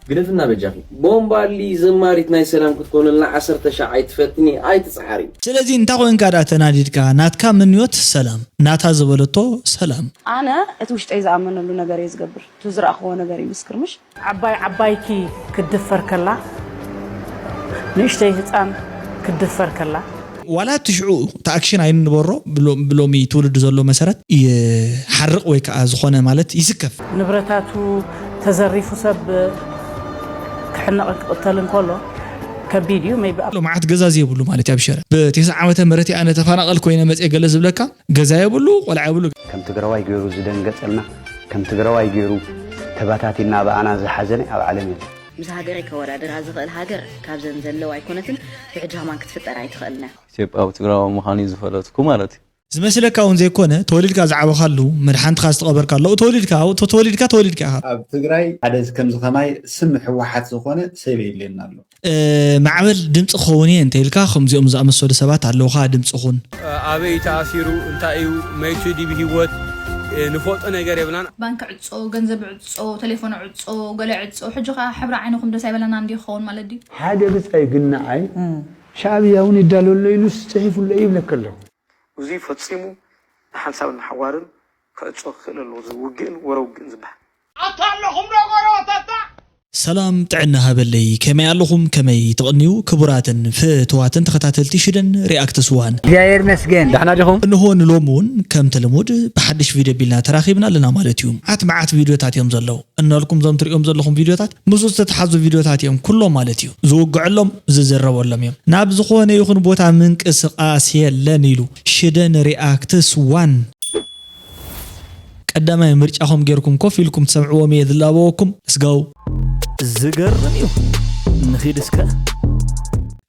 ግደፍና በጃኺ። ቦምባሊ ዘማሪት ናይ ሰላም ክትኮነልና ዓሰርተ ሻዕ ኣይትፈትኒ፣ ኣይትጽዓሪ። ስለዚ እንታይ ኮይንካ ደኣ ተናዲድካ? ናትካ ምንዮት ሰላም፣ ናታ ዝበለቶ ሰላም። ኣነ እቲ ውሽጠይ ዝኣመነሉ ነገር እየ ዝገብር። እቲ ዝረኣኽዎ ነገር ይምስክር ምሽ? ዓባይ ዓባይኪ ክትድፈር ከላ፣ ንእሽተይ ህፃን ክትድፈር ከላ። ዋላ እቲ ሽዑ እቲ ኣክሽን ኣይንበሮ ብሎ- ብሎሚ ትውልዲ ዘሎ መሰረት ይሓርቕ ወይ ከዓ ዝኾነ ማለት ይስከፍ። ንብረታቱ ተዘሪፉ ሰብ ክሕነቕን ክቕተልን ከሎ ከቢድ እዩ። ሜይቢ ኣብ ሎ መዓት ገዛ ዘይብሉ ማለት እዩ ኣብ ሸረ ብቴስዓ ዓመተ ምህረት ኣነ ተፈናቐል ኮይነ መፅየ ገለ ዝብለካ ገዛ የብሉ ቆልዓ የብሉ። ከም ትግራዋይ ገይሩ ዝደንገጸልና ከም ትግራዋይ ገይሩ ተባታቲና ብኣና ዝሓዘነ ኣብ ዓለም የለን። ምስ ሃገረይ ከወዳድራ ዝኽእል ሃገር ካብዘን ዘለዋ ኣይኮነትን፣ ብሕጂ ከማን ክትፍጠር ኣይትኽእልን እያ። ኢትዮጵያዊ ትግራዊ ምዃኑ እዩ ዝፈለጥኩ ማለት እዩ። ዝመስለካ እውን ዘይኮነ ተወሊድካ ዝዓበኻሉ መድሓንትኻ ዝተቐበርካሉ ኣብኡ ተወሊድካ ኣብኡ ተወሊድካ ተወሊድካ ኢኻ። ኣብ ትግራይ ሓደ ከምዚ ከማይ ስም ህወሓት ዝኾነ ሰብ የድልየና ኣሎ። ማዕበል ድምፂ ክኸውን እየ እንተ ኢልካ ከምዚኦም ዝኣመሰሉ ሰባት ኣለውኻ ድምፂ ኹን። ኣበይ ተኣሲሩ እንታይ እዩ መይቱ ድዩ ብህይወት ንፈልጦ ነገር የብልናን። ባንክ ዕጾ፣ ገንዘብ ዕጾ፣ ቴሌፎን ዕጾ፣ ገለ ዕጾ። ሕጂ ከኣ ሕብሪ ዓይንኹም ደስ ኣይበለና እንዲ ክኸውን ማለት ድዩ? ሓደ ብጻይ ግን ንዓይ ሻዕብያ እውን ይዳሎ ኣሎ ኢሉስ ጽሒፉ ኣሎ ይብለካ ኣለኹ። እዙይ ፈጺሙ ንሓንሳብን ንሓዋርን ክዕጾ ክኽእል ኣለዎ። እዚ ውግእን ወረ ውግእን ዝበሃል። ኣታ ኣለኹም ዶ ጎረባታታ? ሰላም ጥዕና ሃበለይ ከመይ ኣለኹም ከመይ ትቕንዩ ክቡራትን ፍትዋትን ተኸታተልቲ ሽደን ሪኣክትስ ዋን። እግዚኣብሔር ይመስገን። ደሕና ዲኹም? እንሆ ንሎሚ እውን ከምቲ ልሙድ ብሓድሽ ቪድዮ ቢልና ተራኺብና ኣለና ማለት እዩ። መዓት መዓት ቪድዮታት እዮም ዘለዉ። እናልኩም ዞም ትሪኦም ዘለኹም ቪድዮታት ምስኡ ዝተተሓዙ ቪድዮታት እዮም ኩሎም ማለት እዩ። ዝውግዐሎም ዝዝረበሎም እዮም። ናብ ዝኾነ ይኹን ቦታ ምንቅስቓስ የለን ኢሉ ሽደን ሪኣክትስ ዋን። ቀዳማይ ምርጫኹም ጌርኩም ኮፍ ኢልኩም ትሰምዕዎም እየ ዝላበወኩም። እስጋው። ዝገርም እዩ። ንኺድ እስከ።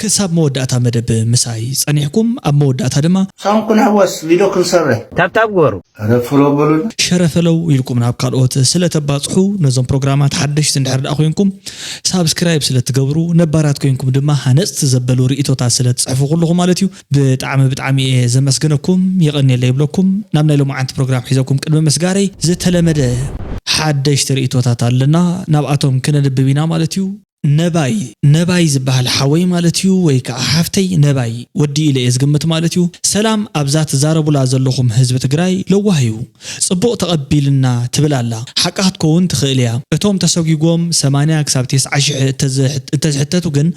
ክሳብ መወዳእታ መደብ ምሳይ ጸኒሕኩም ኣብ መወዳእታ ድማ ሳንኩን ሃወስ ቪድዮ ክንሰርሕ ታብታብ ግበሩ። ረፍሎ በሉና። ሸረፈለው ኢልኩም ናብ ካልኦት ስለ ተባጽሑ ነዞም ፕሮግራማት ሓደሽቲ እንድሕር ደኣ ኮይንኩም ሳብስክራይብ ስለ ትገብሩ ነባራት ኮይንኩም ድማ ሃነጽቲ ዘበሉ ርእቶታት ስለ ትጽሕፉ ኩልኹም ማለት እዩ። ብጣዕሚ ብጣዕሚ እየ ዘመስግነኩም የቐንየለ ይብለኩም። ናብ ናይ ሎማዓንቲ ፕሮግራም ሒዘኩም ቅድሚ ምስጋረይ ዝተለመደ ሓደሽቲ ርእቶታት ኣለና ናብኣቶም ክነንብብ ኢና ማለት እዩ። ነባይ ነባይ ዝበሃል ሓወይ ማለት እዩ ወይ ከዓ ሓፍተይ ነባይ ወዲ ኢለ እየ ዝግምት ማለት እዩ። ሰላም ኣብዛ ትዛረቡላ ዘለኹም ህዝቢ ትግራይ ለዋህ እዩ። ጽቡቕ ተቐቢልና ትብል ኣላ። ሓቃ ክትከውን ትኽእል እያ። እቶም ተሰጒጎም ሰማንያ ክሳብ ተስዓ ሽሕ እተዝሕተቱ ግን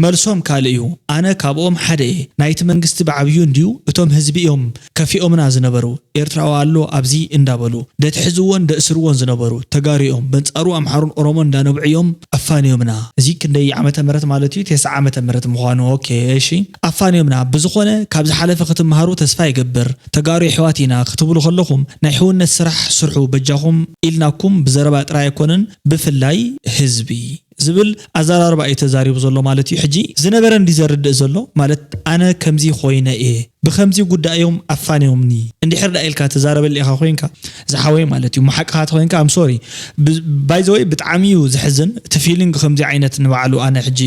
መልሶም ካልእ እዩ። ኣነ ካብኦም ሓደ እየ። ናይቲ መንግስቲ ብዓብዩ እንድዩ እቶም ህዝቢ እዮም ከፊኦምና ዝነበሩ። ኤርትራዊ ኣሎ ኣብዚ እንዳበሉ ደትሕዝዎን ደእስርዎን ዝነበሩ ተጋሩ እዮም። በንጻሩ ኣምሓሩን ኦሮሞን እንዳነብዑ እዮም ኣፋንዮምና። እዚ ክንደይ ዓመተ ምህረት ማለት እዩ? ተስዓ ዓመተ ምህረት ምዃኑ። ኦኬ እሺ ኣፋንዮምና። ብዝኾነ ካብ ዝሓለፈ ክትምሃሩ ተስፋ ይገብር። ተጋሩ የሕዋት ኢና ክትብሉ ከለኹም ናይ ሕውነት ስራሕ ስርሑ በጃኹም ኢልናኩም ብዘረባ ጥራይ ኣይኮነን ብፍላይ ህዝቢ ዝብል ኣዘራርባ እዩ ተዛሪቡ ዘሎ ማለት እዩ። ሕጂ ዝነበረ እንዲ ዘርድእ ዘሎ ማለት ኣነ ከምዚ ኮይነ እየ ብከምዚ ጉዳዮም ኣፋንዮምኒ እንድሕር ዳ ኢልካ ተዛረበሊ ኢኻ ኮይንካ ዝሓወይ ማለት እዩ። መሓቅኻ ተኮይንካ ኣምሶሪ ባይዘወይ ብጣዕሚ እዩ ዝሕዝን እቲ ፊሊንግ ከምዚ ዓይነት ንባዕሉ ኣነ ሕጂ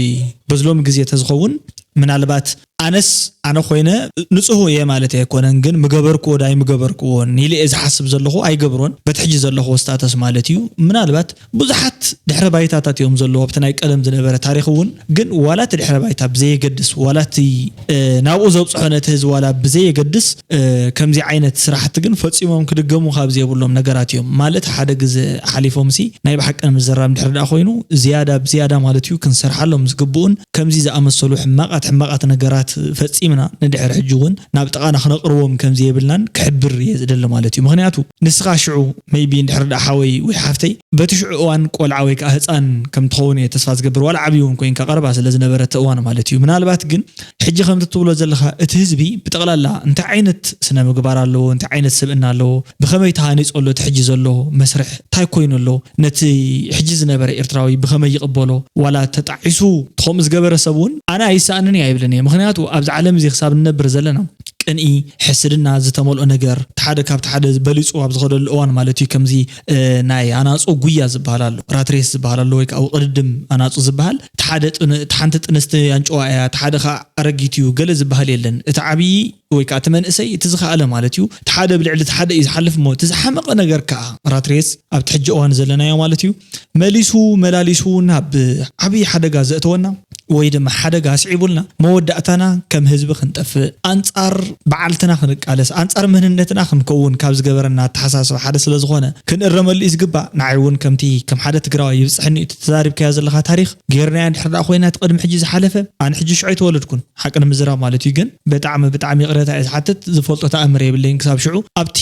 በዝሎም ግዜ ተዝኸውን ምናልባት ኣነስ ኣነ ኮይነ ንጹህ እየ ማለት ኣይኮነን ግን ምገበርክዎ ዳይ ምገበርክዎን ኢለ እየ ዝሓስብ ዘለኹ ኣይገብሮን በቲ ሕጂ ዘለኹዎ ስታተስ ማለት እዩ። ምናልባት ብዙሓት ድሕረ ባይታታት እዮም ዘለዎ ኣብቲ ናይ ቀደም ዝነበረ ታሪክ እውን ግን ዋላ እቲ ድሕረ ባይታ ብዘየገድስ ዋላ እቲ ናብኡ ዘብፅሖ ነቲ ህዝቢ ዋላ ብዘየገድስ ከምዚ ዓይነት ስራሕቲ ግን ፈፂሞም ክድገሙ ካብ ዘየብሎም ነገራት እዮም ማለት ሓደ ግዜ ሓሊፎም ሲ ናይ ብሓቂ ንምዝራብ እንድሕር ደኣ ኮይኑ ዝያዳ ብዝያዳ ማለት እዩ ክንሰርሓሎም ዝግብኡን ከምዚ ዝኣመሰሉ ሕማቓት ሕማቓት ነገራት ፈፂምና ንድሕር ሕጂ እውን ናብ ጥቓና ክነቕርቦም ከምዚ የብልናን ክሕብር እየ ዝደሊ ማለት እዩ ምክንያቱ ንስኻ ሽዑ maybe እንድሕር ደኣ ሓወይ ወይ ሓፍተይ በቲ ሽዑ እዋን ቆልዓ ወይ ከዓ ህፃን ከም ትኸውን እየ ተስፋ ዝገብር ዋላ ዓብዪ እውን ኮይንካ ቀረባ ስለ ዝነበረ እቲ እዋን ማለት እዩ ምናልባት ግን ሕጂ ከምቲ ትብሎ ዘለኻ እቲ ህዝቢ ብጠቕላላ እንታይ ዓይነት ስነ ምግባር ኣለዎ እንታይ ዓይነት ስብእና ኣለዎ ብኸመይ ተሃኒፁ ኣሎ እቲ ሕጂ ዘሎ መስርሕ እንታይ ኮይኑ ኣሎ ነቲ ሕጂ ዝነበረ ኤርትራዊ ብኸመይ ይቕበሎ ዋላ ተጣዒሱ ከምኡ ዝገበረ ሰብ እውን ኣነ ኣይሰኣንን እየ ኣይብልን እየ ምክንያቱ ኣብዚ ዓለም እዚ ክሳብ ንነብር ዘለና ቅንኢ፣ ሕስድና ዝተመልኦ ነገር፣ እቲ ሓደ ካብቲ ሓደ በሊጹ ኣብ ዝኸደሉ እዋን ማለት እዩ። ከምዚ፣ እ፣ ናይ ኣናጹ ጉያ ዝበሃል ኣሎ፣ ራትሬስ ዝበሃል ኣሎ፣ ወይ ከዓ ቅድድም ኣናጹ ዝበሃል። እቲ ሓደ ጥን-፣ እቲ ሓንቲ ጥንስቲ ኣንጭዋ እያ፣ እቲ ሓደ ከዓ ኣረጊት እዩ፣ ገለ ዝበሃል የለን። እቲ ዓብዪ ወይ ከዓ እቲ መንእሰይ፣ እቲ ዝኸኣለ ማለት እዩ፣ እቲ ሓደ ብልዕሊ እቲ ሓደ እዩ ዝሓልፍ እሞ፣ እቲ ዝሓመቐ ነገር ከዓ ራትሬስ ኣብቲ ሕጂ እዋን ዘለናዮ ማለት እዩ፣ መሊሱ መላሊሱ ናብ ዓብዪ ሓደጋ ዘእተወና ወይ ድማ ሓደጋ ኣስዒቡልና፣ መወዳእታና ከም ህዝቢ ክንጠፍእ፣ ኣንጻር በዓልትና ክንቃለስ፣ ኣንጻር መንነትና ክንከውን ካብ ዝገበረና ኣተሓሳስባ ሓደ ስለ ዝኾነ፣ ክንእረመሉ እዩ ዝግባእ። ንዓይ እውን ከምቲ ከም ሓደ ትግራዋይ ይብጽሐኒ እዩ፣ እቲ ተዛሪብካዮ ዘለኻ ታሪኽ ጌርናዮ እንድሕር ደኣ ኮይና፣ እቲ ቅድሚ ሕጂ ዝሓለፈ፣ ኣነ ሕጂ ሽዑ ኣይተወለድኩን፣ ሓቂ ንምዝራብ ማለት እዩ። ግን ብጣዕሚ፣ ብጣዕሚ ይቕሬታ እየ ዝሓትት፣ ዝፈልጦ ተኣምር የብለይን ክሳብ ሽዑ። ኣብቲ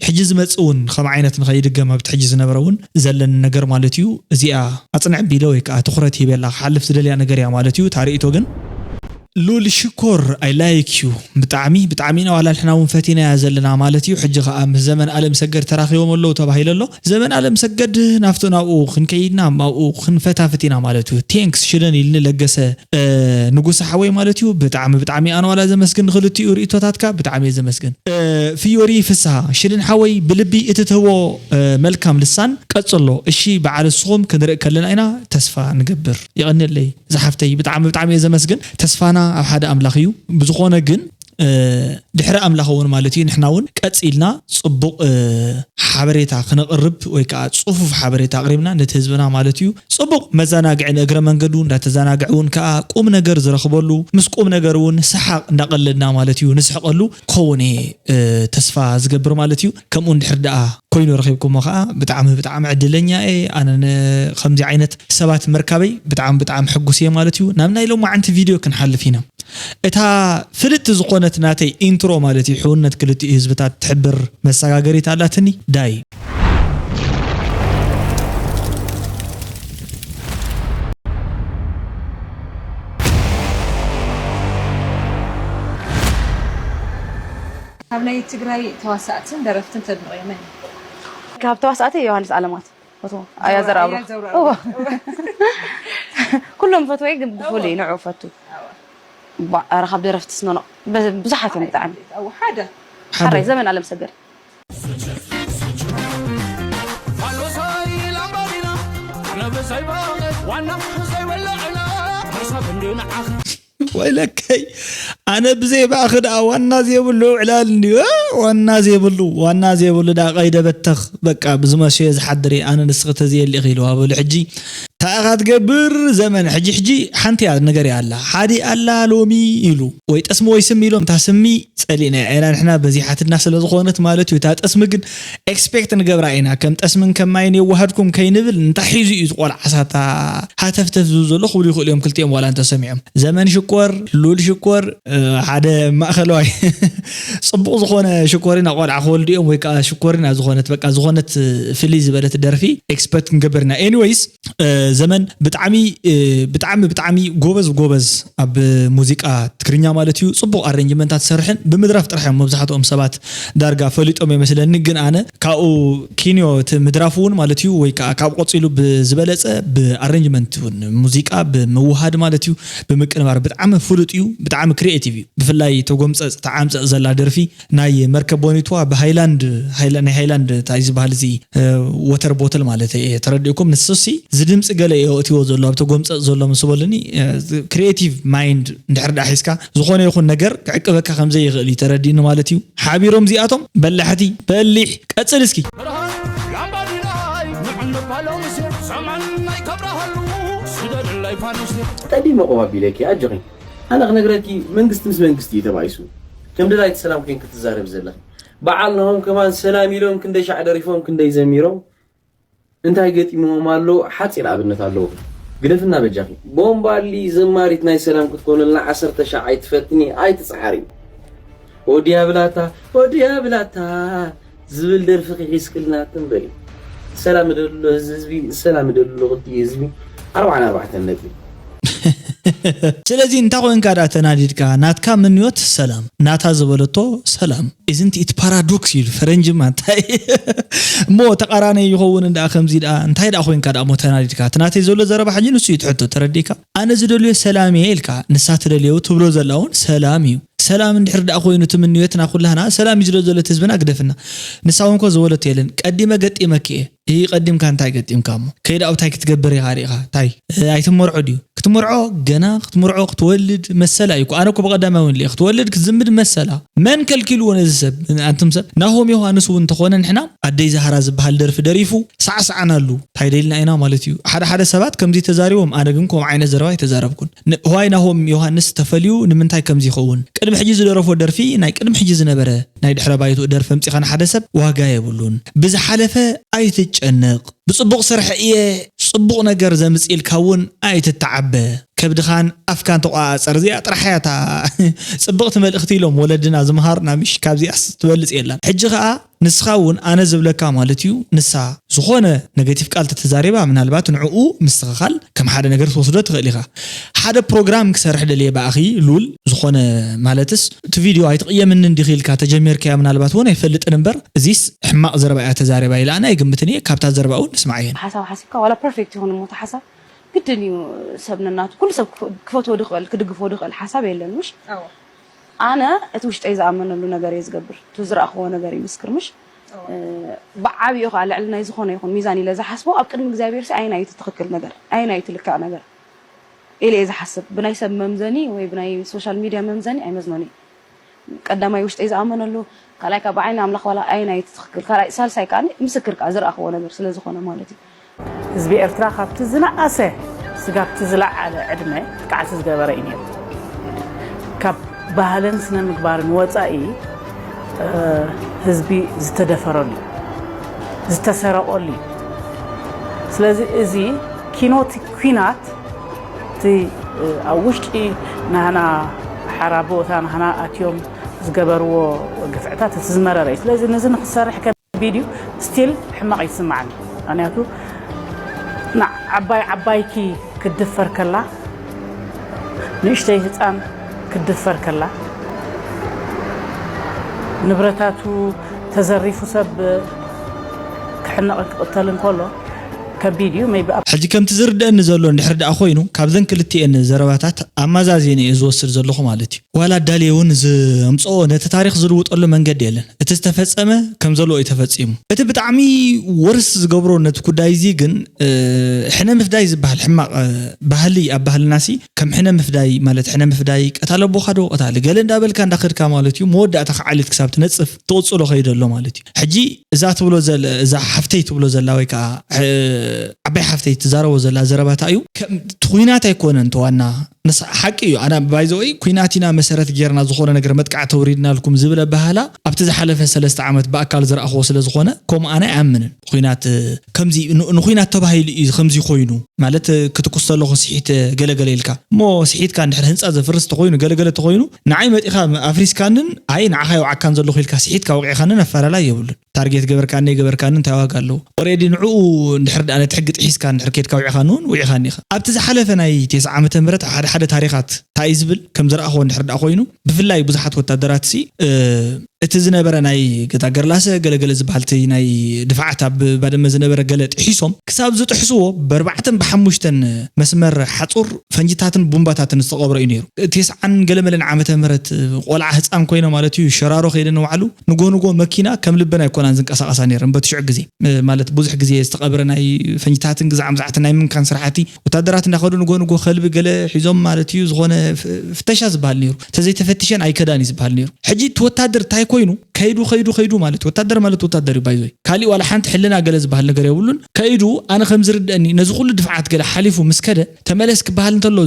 ሕጂ ዝመጽእ እውን ከም ዓይነት ንኸይድገም፣ ኣብቲ ሕጂ ዝነበረ እውን ዘለኒ ነገር ማለት እዩ። እዚኣ ኣጽንዕ ቢለ ወይ ከዓ ትኹረት ሂበላ ክሓልፍ ዝደልያ ነገር እያ ማለት እዩ። እታ ርእይቶ ግን ሉል ሽኮር፣ I like you። ብጣዕሚ፣ ብጣዕሚ ኢና ዋላ ንሕና እውን ፈቲናያ ዘለና ማለት እዩ። ሕጂ ከዓ ምስ ዘመን ኣለም ሰገድ ተራኺቦም ኣለዉ ተባሂሉ ኣሎ። ዘመን ኣለም ሰገድ ናብቲ ናብኡ ክንከይድና፣ ኣብኡ ክንፈታፍት ኢና ማለት እዩ። ቴንክስ ሽደን ኢልኒ ለገሰ፣ እ፣ ንጉሰ ሓወይ ማለት እዩ። ብጣዕሚ፣ ብጣዕሚ ኣነ ዋላ ዘመስግን ንክልቲኡ ርእይቶታትካ ብጣዕሚ እየ ዘመስግን። እ፣ ፍዮሪ ፍስሃ፣ ሽደን ሓወይ ብልቢ እቲ ትህቦ፣ እ፣ መልካም ልሳን ቀጽሎ። እሺ በዓል እስኹም ክንርኢ ከለና ኢና ተስፋ ንገብር። የቐንየለይ። ዝሓፍተይ ብጣዕሚ ብጣዕሚ እየ ዘመስግን። ተስፋና ኣብ ሓደ ኣምላኽ እዩ። ብዝኾነ ግን፣ እ፣ ድሕሪ ኣምላኽ እውን ማለት እዩ ንሕና እውን ቀጺልና ጽቡቕ፣ እ፣ ሓበሬታ ክነቕርብ ወይ ከዓ ጽፉፍ ሓበሬታ ኣቕሪብና ነቲ ህዝብና ማለት እዩ ጽቡቕ መዘናግዒ ንእግረ መንገዱ እንዳተዘናግዐ እውን ከዓ ቁም ነገር ዝረኽበሉ ምስ ቁም ነገር እውን ሰሓቕ እንዳቐለድና ማለት እዩ ንስሕቐሉ ክኸውን እየ፣ እ፣ ተስፋ ዝገብር ማለት እዩ። ከምኡ እንድሕር ደኣ ኮይኑ ረኺብኩሞ ከዓ ብጣዕሚ ብጣዕሚ ዕድለኛ እየ። ኣነ ን-፣ ከምዚ ዓይነት ሰባት ምርካበይ ብጣዕሚ ብጣዕሚ ሕጉስ እየ ማለት እዩ። ናብ ናይ ሎማዓንቲ ቪድዮ ክንሓልፍ ኢና። እታ ፍልጥቲ ዝኾነት ናተይ ኢንትሮ ማለት እዩ፣ ሕውነት ክልቲኡ ህዝብታት ትሕብር መሰጋገሪት ኣላትኒ። ዳይ። ካብ ናይ ትግራይ ተዋሳእትን ደረፍትን ተድንቕዮ መን እዩ? ካብ ተዋሳእቲ ዮሃንስ ኣለማት ፈትዎ። ኣያ ዘርኣብሩኽ። ኣያ ዘርኣብሩኽ። እወ። ኩሎም ፈትወይ ግን ብፍሉይ ንዑ ፈቱ። ባ-፣ ኧረ ካብ ደረፍቲ ስኖኖ በ-፣ ብዙሓት እዮም ብጣዕሚ። ኣዎ፣ ሓደ። ሓራይ ዘመን ኣለም ሰገድ። ወይለከይ፣ ኣነ ብዘይ ባእኺ ደኣ ዋና ዘይብሉ ዕላል እንድዩ፣ እ? ዋና ዘይብሉ፣ ዋና ዘይብሉ ደኣ ቀይደ በተኽ፣ በቃ ብዝመሸዮ ዝሓድር እየ፣ ኣነ ንስኺ ተዘየሊ ኢኺ ኢልዋ በሉ። ሕጂ እንታይ ኢኻ ትገብር ዘመን፣ ሕጂ፣ ሕጂ ሓንቲ እያ ነገር እያ ኣላ፣ ሓዲ ኣላ ሎሚ ኢሉ፣ ወይ ጠስሚ ወይ ስሚ ኢሎም፣ እታ ስሚ ጸሊእናያ ኢና ንሕና በዚሓትና ስለ ዝኾነት ማለት እዩ። እታ ጠስሚ ግን ኤክስፔክት ንገብራ ኢና፣ ከም ጠስምን ከም ማይን የዋሃድኩም ከይንብል፣ እንታይ ሒዙ እዩ እቲ ቆልዓ ሳታ ሃተፍተፍ ዝብል ዘሎ ክብሉ ይኽእሉ እዮም ክልቲኦም ዋላ እንተሰሚዖም። ዘመን ሽኮር፣ ሉል ሽኮር፣ እ፣ ሓደ ማእኸለዋይ ጽቡቕ ዝኾነ ሽኮሪና ቆልዓ ክወልዱ እዮም ወይ ከዓ ሽኮሪና ዝኾነት በቃ ዝኾነት ፍልይ ዝበለት ደርፊ ኤክስፐክት ክንገብር ኢና። ኤኒዌይስ፣ እ፣ ዘመን ብጣዕሚ፣ እ፣ ብጣዕሚ ብጣዕሚ ጎበዝ ጎበዝ ኣብ ሙዚቃ ትግርኛ ማለት እዩ። ጽቡቕ ኣሬንጅመንታት ትሰርሕን ብምድራፍ ጥራሕ እዮም መብዛሕትኦም ሰባት ዳርጋ ፈሊጦም ይመስለኒ። ግን ኣነ ካብኡ ኪንዮ እቲ ምድራፍ እውን ማለት እዩ ወይ ከዓ ካብ ቆፂሉ ብዝበለፀ ብኣሬንጅመንት እውን ሙዚቃ ብምውሃድ ማለት እዩ ብምቅንባር ብጣዕሚ ፍሉጥ እዩ። ብጣዕሚ ክሪኤቲቭ እዩ። ብፍላይ ተጎምፀፅ ተዓምፀፅ ዘላ ደርፊ ናይ መርከብ ቦኒትዋ ብሃይላንድ ሃይላ-፣ ናይ ሃይላንድ እንታይ ዝበሃል እዚ ወተር ቦትል ማለት እየ ተረዲእኩም። ንሱሲ ዝድምፂ ገለ እዮ እትዎ ዘሎ ኣብ ተጎምፀፅ ዘሎ ምስ በሉኒ ክሪኤቲቭ ማይንድ እንድሕር ደኣ ሒዝካ ዝኾነ ይኹን ነገር ክዕቅበካ ከም ዘይኽእል እዩ ተረዲእኒ ማለት እዩ። ሓቢሮም እዚኣቶም በላሕቲ በሊሕ ቀጽል እስኪ። ቀዲመ ቆብ ኣቢለኪ ኣጆኺ ኣነ ክነግረኪ መንግስቲ ምስ መንግስቲ እዩ ተባኢሱ ከም ደላይቲ ሰላም ኮይን ክትዛረብ ዘለኺ በዓል ናሆም ከማን ሰላም ኢሎም ክንደይ ሻዕ ደሪፎም ክንደይ ዘሚሮም እንታይ ገጢምዎም ኣሎ ሓፂር ኣብነት ኣለዎ ግደፍና በጃኺ። ቦምባሊ ዘማሪት ናይ ሰላም ክትኮነልና ዓሰርተ ሻዕ ኣይትፈትኒ ኣይትፅዓሪ። ወዲያ ብላታ ወዲያ ብላታ ዝብል ደርፊ ኺሒዝክልና ትም በሊ። ሰላም እደሉ ለዚ ህዝቢ ሰላም እደሉ ለኽልቲኡ ህዝቢ ኣርብዓን ኣርባዕተን ነጥቢ። ስለዚ እንታይ ኮንካ ደኣ ተናዲድካ ናትካ ምንዮት ሰላም ናታ ዝበለቶ ሰላም isn't it paradox ኢሉ ፈረንጂ ማ እንታይ እሞ ተቃራኒ ይኸውን እንዳ ከምዚ ደኣ እንታይ ደኣ ኮይንካ ደኣ ሞ ተናዲድካ እቲ ናተይ ዘሎ ዘረባ ሕጂ ንሱ እዩ ትሕቶ ተረዲካ ኣነ ዝደልዮ ሰላም እየ ኢልካ ንሳ ትደልዮ ትብሎ ዘላ እውን ሰላም እዩ ሰላም እንድሕር ደኣ ኮይኑ እቲ ምንዮትና ኩላህና ሰላም እዩ ዝደሎ ዘሎ እቲ ህዝብና ግደፍና። ንሳ እውን ኮ ዝበለቶ የለን። ቀዲመ ገጢመኪ እየ። ይህ ቀዲምካ እንታይ ገጢምካ እሞ? ከይዳ ኣብታይ ክትገብር ኢኻ ርኢኻ? ታይ? እ፣ ኣይትመርዖ ድዩ? ክትመርዖ ገና ክትመርዖ ክትወልድ መሰላ እዩ እኮ። ኣነ እኮ ብቐዳማይ እውን ልእ ክትወልድ ክትዝምድ መሰላ። መን ከልኪልዎ ነዚ ሰብ? ኣንቱም ሰብ። ናሆም ዮሃንስ እውን እንተኾነ ንሕና ኣደይ ዛህራ ዝበሃል ደርፊ ደሪፉ ሳዕሳዕናሉ። እንታይ ደልና ኢና ማለት እዩ? ሓደ ሓደ ሰባት ከምዚ ተዛሪቦም፣ ኣነ ግን ከምኡ ዓይነት ዘረባ ኣይተዛረብኩን። ን-፣ ዋይ ናሆም ዮሃንስ ተፈልዩ ንምንታይ ከምዚ ይኸውን? ቅድሚ ሕጂ ዝደረፎ ደርፊ ናይ ቅድሚ ሕጂ ዝነበረ ናይ ድሕረ ባይትኡ ደርፊ ኣምጺኻ ንሓደ ሰብ ዋጋ የብሉን። ብዝሓለፈ ኣይትጨነቕ። ብጽቡቕ ስራሕ እየ ጽቡቕ ነገር ዘምጽእ ኢልካ እውን ኣይትተዓበ። ከብድኻን ኣፍካን ተቖጻጸር። እዚኣ ጥራሕ እያ እታ ጽብቕቲ መልእኽቲ ኢሎም ወለድና ዝምሃሩና ምሽ። ካብዚኣስ ትበልጽ የላን። ሕጂ ኸኣ ንስኻ እውን ኣነ ዝብለካ ማለት እዩ፣ ንሳ ዝኾነ ኔጌቲቭ ቃል ተተዛሪባ ምናልባት ንዕኡ ምስትኽኻል ከም ሓደ ነገር ትወስዶ ትኽእል ኢኻ። ሓደ ፕሮግራም ክሰርሕ ደልየ ብኣኺ ሉል፣ ዝኾነ ማለትስ እቲ ቪድዮ ኣይትቕየምንን ዲኺ ኢልካ ተጀሚርካያ ምናልባት እውን ኣይፈልጥን እምበር እዚስ ሕማቕ ዘረባ እያ ተዛሪባ ኢለ ኣነ ኣይግምትን እየ። ካብታ ዘረባ እውን ንስማዕ እየን። ሓሳብ ሓሲብካ ዋላ ፐርፌክት ይኹን እሞ እቲ ሓሳብ ግድን እዩ ሰብ ነናቱ ኩሉ ሰብ ክፈ- ክፈትዎ ድኽእል ክድግፎ ድኽእል ሓሳብ የለን ምሽ ኣነ እቲ ውሽጠይ ዝኣመነሉ ነገር እየ ዝገብር እቲ ዝረእኽዎ ነገር ይምስክር ምሽ ብዓብኡ ከዓ ልዕሊ ናይ ዝኾነ ይኹን ሚዛን ኢለ ዝሓስቦ ኣብ ቅድሚ እግዚኣብሔር ሲ ኣየናይ እቲ ትኽክል ነገር ኣየናይ እቲ ልክዕ ነገር ኢለ እየ ዝሓስብ ብናይ ሰብ መምዘኒ ወይ ብናይ ሶሻል ሚድያ መምዘኒ ኣይመዝኖን እየ ቀዳማይ ውሽጠይ ዝኣመነሉ ካልኣይ ካብ ዓይኒ ኣምላኽ ዋላ ኣየናይ እቲ ትኽክል ካልኣይ ሳልሳይ ከዓ ምስክር ከዓ ዝረእኽዎ ነገር ስለ ዝኾነ ማለት እዩ ህዝቢ ኤርትራ ካብቲ ዝነኣሰ ስጋብ እቲ ዝለዓለ ዕድመ ቃልሲ ዝገበረ እዩ ነይሩ። ካብ ባህልን ስነ ምግባርን ወፃኢ ህዝቢ ዝተደፈረሉ እዩ፣ ዝተሰረቐሉ እዩ። ስለዚ እዚ ኪኖ እቲ ኲናት እቲ ኣብ ውሽጢ ናህና ሓራ ቦታ ናህና ኣትዮም ዝገበርዎ ግፍዕታት እቲ ዝመረረ እዩ። ስለዚ ነዚ ንክሰርሕ ከቢድ እዩ። ስቲል ሕማቕ ይስማዓኒ። ምክንያቱ ንዓባይ ዓባይኪ ክትድፈር ከላ፣ ንእሽተይ ህፃን ክትድፈር ከላ፣ ንብረታቱ ተዘሪፉ ሰብ ክሕነቕን ክቕተልን ከሎ ከቢድ እዩ። ሜይቢ ኣብ ሕጂ ከምቲ ዝርደኣኒ ዘሎ እንድሕር ደኣ ኮይኑ ካብዘን ክልቲኤን ዘረባታት ኣመዛዚነ እየ ዝወስድ ዘለኹ ማለት እዩ። ዋላ ኣዳልየ እውን ዘምፅኦ ነቲ ታሪኽ ዝልውጠሉ መንገዲ የለን። እቲ ዝተፈፀመ ከም ዘለዎ እዩ ተፈፂሙ። እቲ ብጣዕሚ ወርስ ዝገብሮ ነቲ ጉዳይ እዚ ግን ሕነ ምፍዳይ ዝበሃል ሕማቕ ባህሊ ኣብ ባህልና ሲ ከም ሕነ ምፍዳይ ማለት ሕነ ምፍዳይ ቀታሊ ኣቦኻ ዶ ቀታሊ ገለ እንዳበልካ እንዳኸድካ ማለት እዩ መወዳእታ ክዓሊት ክሳብ ትነፅፍ ትቕፅሎ ከይዱ ኣሎ ማለት እዩ። ሕጂ እዛ ትብሎ ዘለ እዛ ሓፍተይ ትብሎ ዘላ ወይ ከዓ ዓባይ ሓፍተይ ትዛረቦ ዘላ ዘረባታ እዩ። እቲ ኩናት ኣይኮነን ተዋና ንስ ሓቂ እዩ። ኣና ባይዘወይ ኩናት ኢና መሰረት ጌርና ዝኾነ ነገር መጥቃዕ ተውሪድናልኩም ዝብል ኣባህላ ኣብቲ ዝሓለፈ ሰለስተ ዓመት ብኣካል ዝረኣኽዎ ስለ ዝኾነ ከምኡ ኣነ ኣይኣምንን። ኩናት ከምዚ ንኩናት ተባሂሉ እዩ ከምዚ ኮይኑ ማለት ክትኩስ ተለኹ ስሒት ገለገለ ኢልካ እሞ ስሒትካ እንድሕር ህንፃ ዘፍርስ ተኮይኑ ገለገለ ተኮይኑ ንዓይ መጢኻ ኣፍሪስካንን ኣይ ንዓኻ ይውዓካን ዘለኹ ኢልካ ስሒትካ ወቂዕካንን ኣፈላላይ የብሉን። ታርጌት ገበርካኒ ኣይገበርካኒ እንታይ ዋጋ ኣለዎ? ኦሬዲ ንዕኡ እንድሕር ደኣ ነቲ ሕጊ ጥሒስካ እንድሕር ኬድካ ውዒኻኒ እውን ውዒኻኒ ኢኻ። ኣብቲ ዝሓለፈ ናይ ቴስዓ ዓመተ ምህረት ሓደ ሓደ ታሪኻት እንታይ እዩ ዝብል ከም ዝረኣኽዎ እንድሕር ደኣ ኮይኑ ብፍላይ ብዙሓት ወታደራት ሲ እቲ ዝነበረ ናይ ገዛ ገርላሰ ገለገለ ዝበሃል እቲ ናይ ድፋዓት ኣብ ባድመ ዝነበረ ገለ ጥሒሶም ክሳብ ዝጥሕስዎ ብኣርባዕተን ብሓሙሽተን መስመር ሓፁር ፈንጅታትን ቡምባታትን ዝተቐብረ እዩ ነይሩ። ቴስዓን ገለመለን ዓመተ ምህረት ቆልዓ ህፃን ኮይነ ማለት እዩ ሸራሮ ከይደ ንባዕሉ ንጎ ንጎ መኪና ከም ልበን ኣይኮናን ዝንቀሳቐሳ ነይረን በቲ ሽዑ ግዜ ማለት ብዙሕ ግዜ ዝተቐብረ ናይ ፈንጅታትን ግዛዕ ምዛዕትን ናይ ምምካን ስራሕቲ ወታደራት እንዳኸዱ ንጎ ንጎ ከልቢ ገለ ሒዞም ማለት እዩ ዝኾነ ፍተሻ ዝበሃል ነይሩ ተዘይተፈትሸን ኣይከዳን እዩ ዝበሃል ነይሩ። ሕጂ እቲ ወታደር እንታይ ኮይኑ ከይዱ ከይዱ ከይዱ ማለት ወታደር ማለት ወታደር እዩ ባይዞይ ካሊእ ዋላ ሓንቲ ሕልና ገለ ዝበሃል ነገር የብሉን። ከይዱ ኣነ ከም ዝርደአኒ ነዚ ኩሉ ድፍዓት ገለ ሓሊፉ ምስ ከደ ተመለስ ክበሃል እንተሎ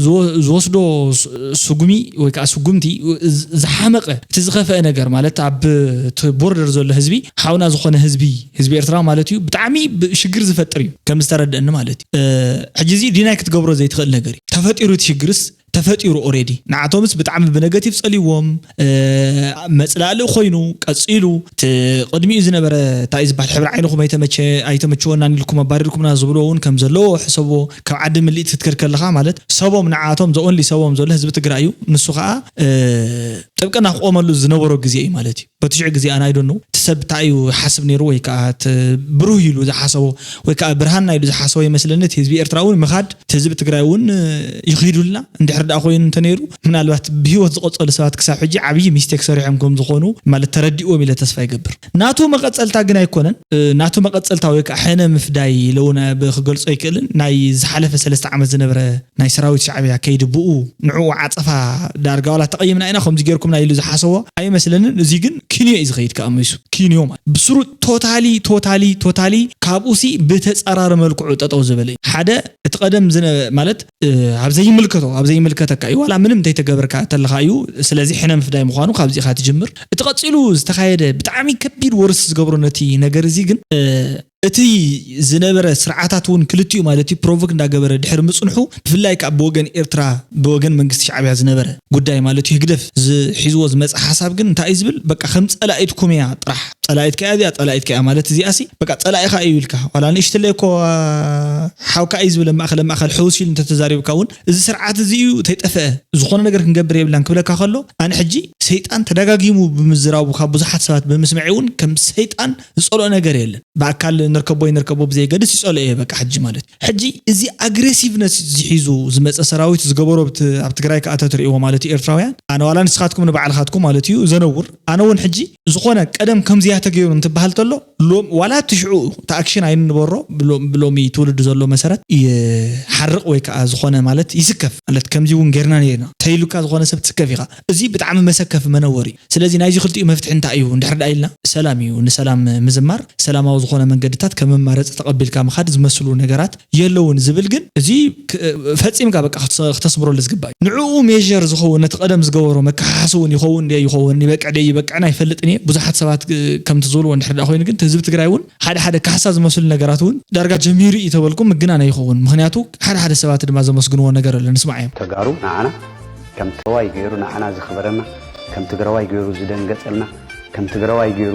ዝወስዶ ስጉሚ ወይ ከዓ ስጉምቲ ዝሓመቐ እቲ ዝኸፈአ ነገር ማለት ኣብ ቦርደር ዘሎ ህዝቢ ሓውና ዝኾነ ህዝቢ ህዝቢ ኤርትራ ማለት እዩ ብጣዕሚ ሽግር ዝፈጥር እዩ ከም ዝተረደአኒ ማለት እዩ። ሕጂ እዚ ዲናይ ክትገብሮ ዘይትኽእል ነገር እዩ ተፈጢሩ እቲ ሽግርስ ተፈጢሩ ኦሬዲ ንዓቶምስ ብጣዕሚ ብነገቲቭ ፀልይዎም መፅላእልእ ኮይኑ ቀፂሉ እቲ ቅድሚኡ ዝነበረ እንታይ ዝበሃል ሕብሪ ዓይንኹም ኣይተመቸ ኣይተመቸወናን ኢልኩም ኣባሪርኩምና ዝብሎ እውን ከም ዘለዎ ሕሰብዎ ካብ ዓዲ ምልኢት ክትከድ ከለኻ ማለት ሰቦም ንዓቶም ዘኦንሊ ሰቦም ዘሎ ህዝቢ ትግራይ እዩ ንሱ ከዓ ጥብቅና ክቆመሉ ዝነበሮ ግዜ እዩ ማለት እዩ በትሽዑ ግዜ ኣናይዶ ነው እቲ ሰብ እንታይ እዩ ሓስብ ነይሩ ወይ ከዓ ብሩህ ኢሉ ዝሓሰቦ ወይ ከዓ ብርሃና ኢሉ ዝሓሰቦ ይመስለኒ እቲ ህዝቢ ኤርትራ እውን ምኻድ እቲ ህዝቢ ትግራይ እውን ይኽይዱልና እንድሕር ደኣ ኮይኑ እንተነይሩ፣ ምናልባት ብህይወት ዝቐጸሉ ሰባት ክሳብ ሕጂ ዓብዪ ሚስቴክ ሰሪሖም ከም ዝኾኑ ማለት ተረዲእዎም ኢለ ተስፋ ይገብር። ናቱ መቐጸልታ ግን ኣይኮነን። ናቱ መቐጸልታ ወይ ከዓ ሕነ ምፍዳይ ኢለውን ክገልጾ ኣይክእልን። ናይ ዝሓለፈ ሰለስተ ዓመት ዝነበረ ናይ ሰራዊት ሻዕብያ ከይዲ ብኡ ንዕኡ ዓጸፋ ዳርጋ ዋላ ተቐይምና ኢና ከምዚ ጌርኩምና ኢሉ ዝሓሰቦ ኣይመስለንን። እዚ ግን ኪንዮ እዩ ዝኸይድ ከኣ መሱ ኪንዮ ማለት ብስሩ ቶታሊ ቶታሊ ቶታሊ ካብኡ ሲ ብተጻራሪ መልክዑ ጠጠው ዝበለ እዩ። ሓደ እቲ ቀደም ዝነ ማለት ኣብ ዘይምልከቶ ኣብ ዘይምልከተካ እዩ ዋላ ምንም እንተይተገበርካ ተለካ እዩ። ስለዚ ሕነ ምፍዳይ ምዃኑ ካብዚ ኢኻ ትጅምር። እቲ ቀጺሉ ዝተኻየደ ብጣዕሚ ከቢድ ወርስ ዝገብሮ ነቲ ነገር እዚ ግን እቲ ዝነበረ ስርዓታት እውን ክልቲኡ ማለት እዩ ፕሮቮክ እንዳገበረ ድሕሪ ምፅንሑ ብፍላይ ከዓ ብወገን ኤርትራ ብወገን መንግስቲ ሻዕብያ ዝነበረ ጉዳይ ማለት እዩ ህግደፍ ዝሒዝዎ ዝመፀ ሓሳብ ግን እንታይ እዩ ዝብል በቃ ከም ፀላኢትኩም እያ ጥራሕ። ፀላኢት ከያ እዚኣ ፀላኢት ከያ ማለት እዚኣ ሲ በቃ ፀላኢኻ እዩ ኢልካ ዋላ ንእሽትለይ እኮ ሓውካ እዩ ዝብል ማእኸለ ማእኸል ሕውስ ኢሉ እንተተዛሪብካ እውን እዚ ስርዓት እዚ እዩ ተይጠፍአ ዝኾነ ነገር ክንገብር የብላን ክብለካ ከሎ ኣነ ሕጂ ሰይጣን ተደጋጊሙ ብምዝራቡ ካብ ብዙሓት ሰባት ብምስምዐ እውን ከም ሰይጣን ዝፀልኦ ነገር የለን። ብኣካል ንርከቦ ይንርከቦ ብዘይገድስ ይፀልኦ እየ በቃ ሕጂ ማለት እዩ። ሕጂ እዚ ኣግሬሲቭነስ ዝሒዙ ዝመፀ ሰራዊት ዝገበሮ ኣብቲ- ኣብ ትግራይ ከዓ ተትርእይዎ ማለት እዩ ኤርትራውያን ኣነ ዋላ ንስኻትኩም ንባዕልኻትኩም ማለት እዩ ዘነውር ኣነ እውን ሕጂ ዝኾነ ቀደም ከምዚያ ተገይሩ እንትበሃል ተሎ ሎም- ዋላ እቲ ሽዑ እቲ ኣክሽን ኣይንበሮ ብሎ- ብሎሚ ትውልዲ ዘሎ መሰረት ይሓርቕ ወይ ከዓ ዝኾነ ማለት ይስከፍ ማለት ከምዚ እውን ጌርና ነርና ተይሉካ ዝኾነ ሰብ ትስከፍ ኢኻ። እዚ ብጣዕሚ መሰከፊ መነወር እዩ። ስለዚ ናይዚ ክልቲኡ መፍትሒ እንታይ እዩ እንድሕር ደኣ ኢልና ሰላም እዩ። ንሰላም ምዝማር ሰላማዊ ዝኾነ መንገድታት ከም መማረፂ ተቐቢልካ ምኻድ ዝመስሉ ነገራት የለውን ዝብል ግን እዚ ክ- ፈፂምካ በቃ ክተ- ክተስምረሉ ዝግባእ እዩ። ንዕኡ ሜር ዝኸውን ነቲ ቀደም ዝገበሮ መከሓሓሲ እውን ይኸውን ደ ይኸውን ይበቅዕ ደ ይበቅዕን ኣይፈልጥን እየ። ብዙሓት ሰባት እ፣ ከምቲ ዝብልዎ እንድሕር ደኣ ኮይኑ ግን ህዝቢ ትግራይ እውን ሓደ ሓደ ካሕሳ ዝመስሉ ነገራት እውን ዳርጋ ጀሚሩ እዩ ተበልኩም ምግናን ኣይኸውን። ምክንያቱ ሓደ ሓደ ሰባት ድማ ዘመስግንዎ ነገር ኣሎ ንስማዕ እዮም። ተጋሩ ንዓና ከም ትግራዋይ ገይሩ ንዓና ዘኽበረና፣ ከም ትግራዋይ ገይሩ ዝደንገጸልና፣ ከም ትግራዋይ ገይሩ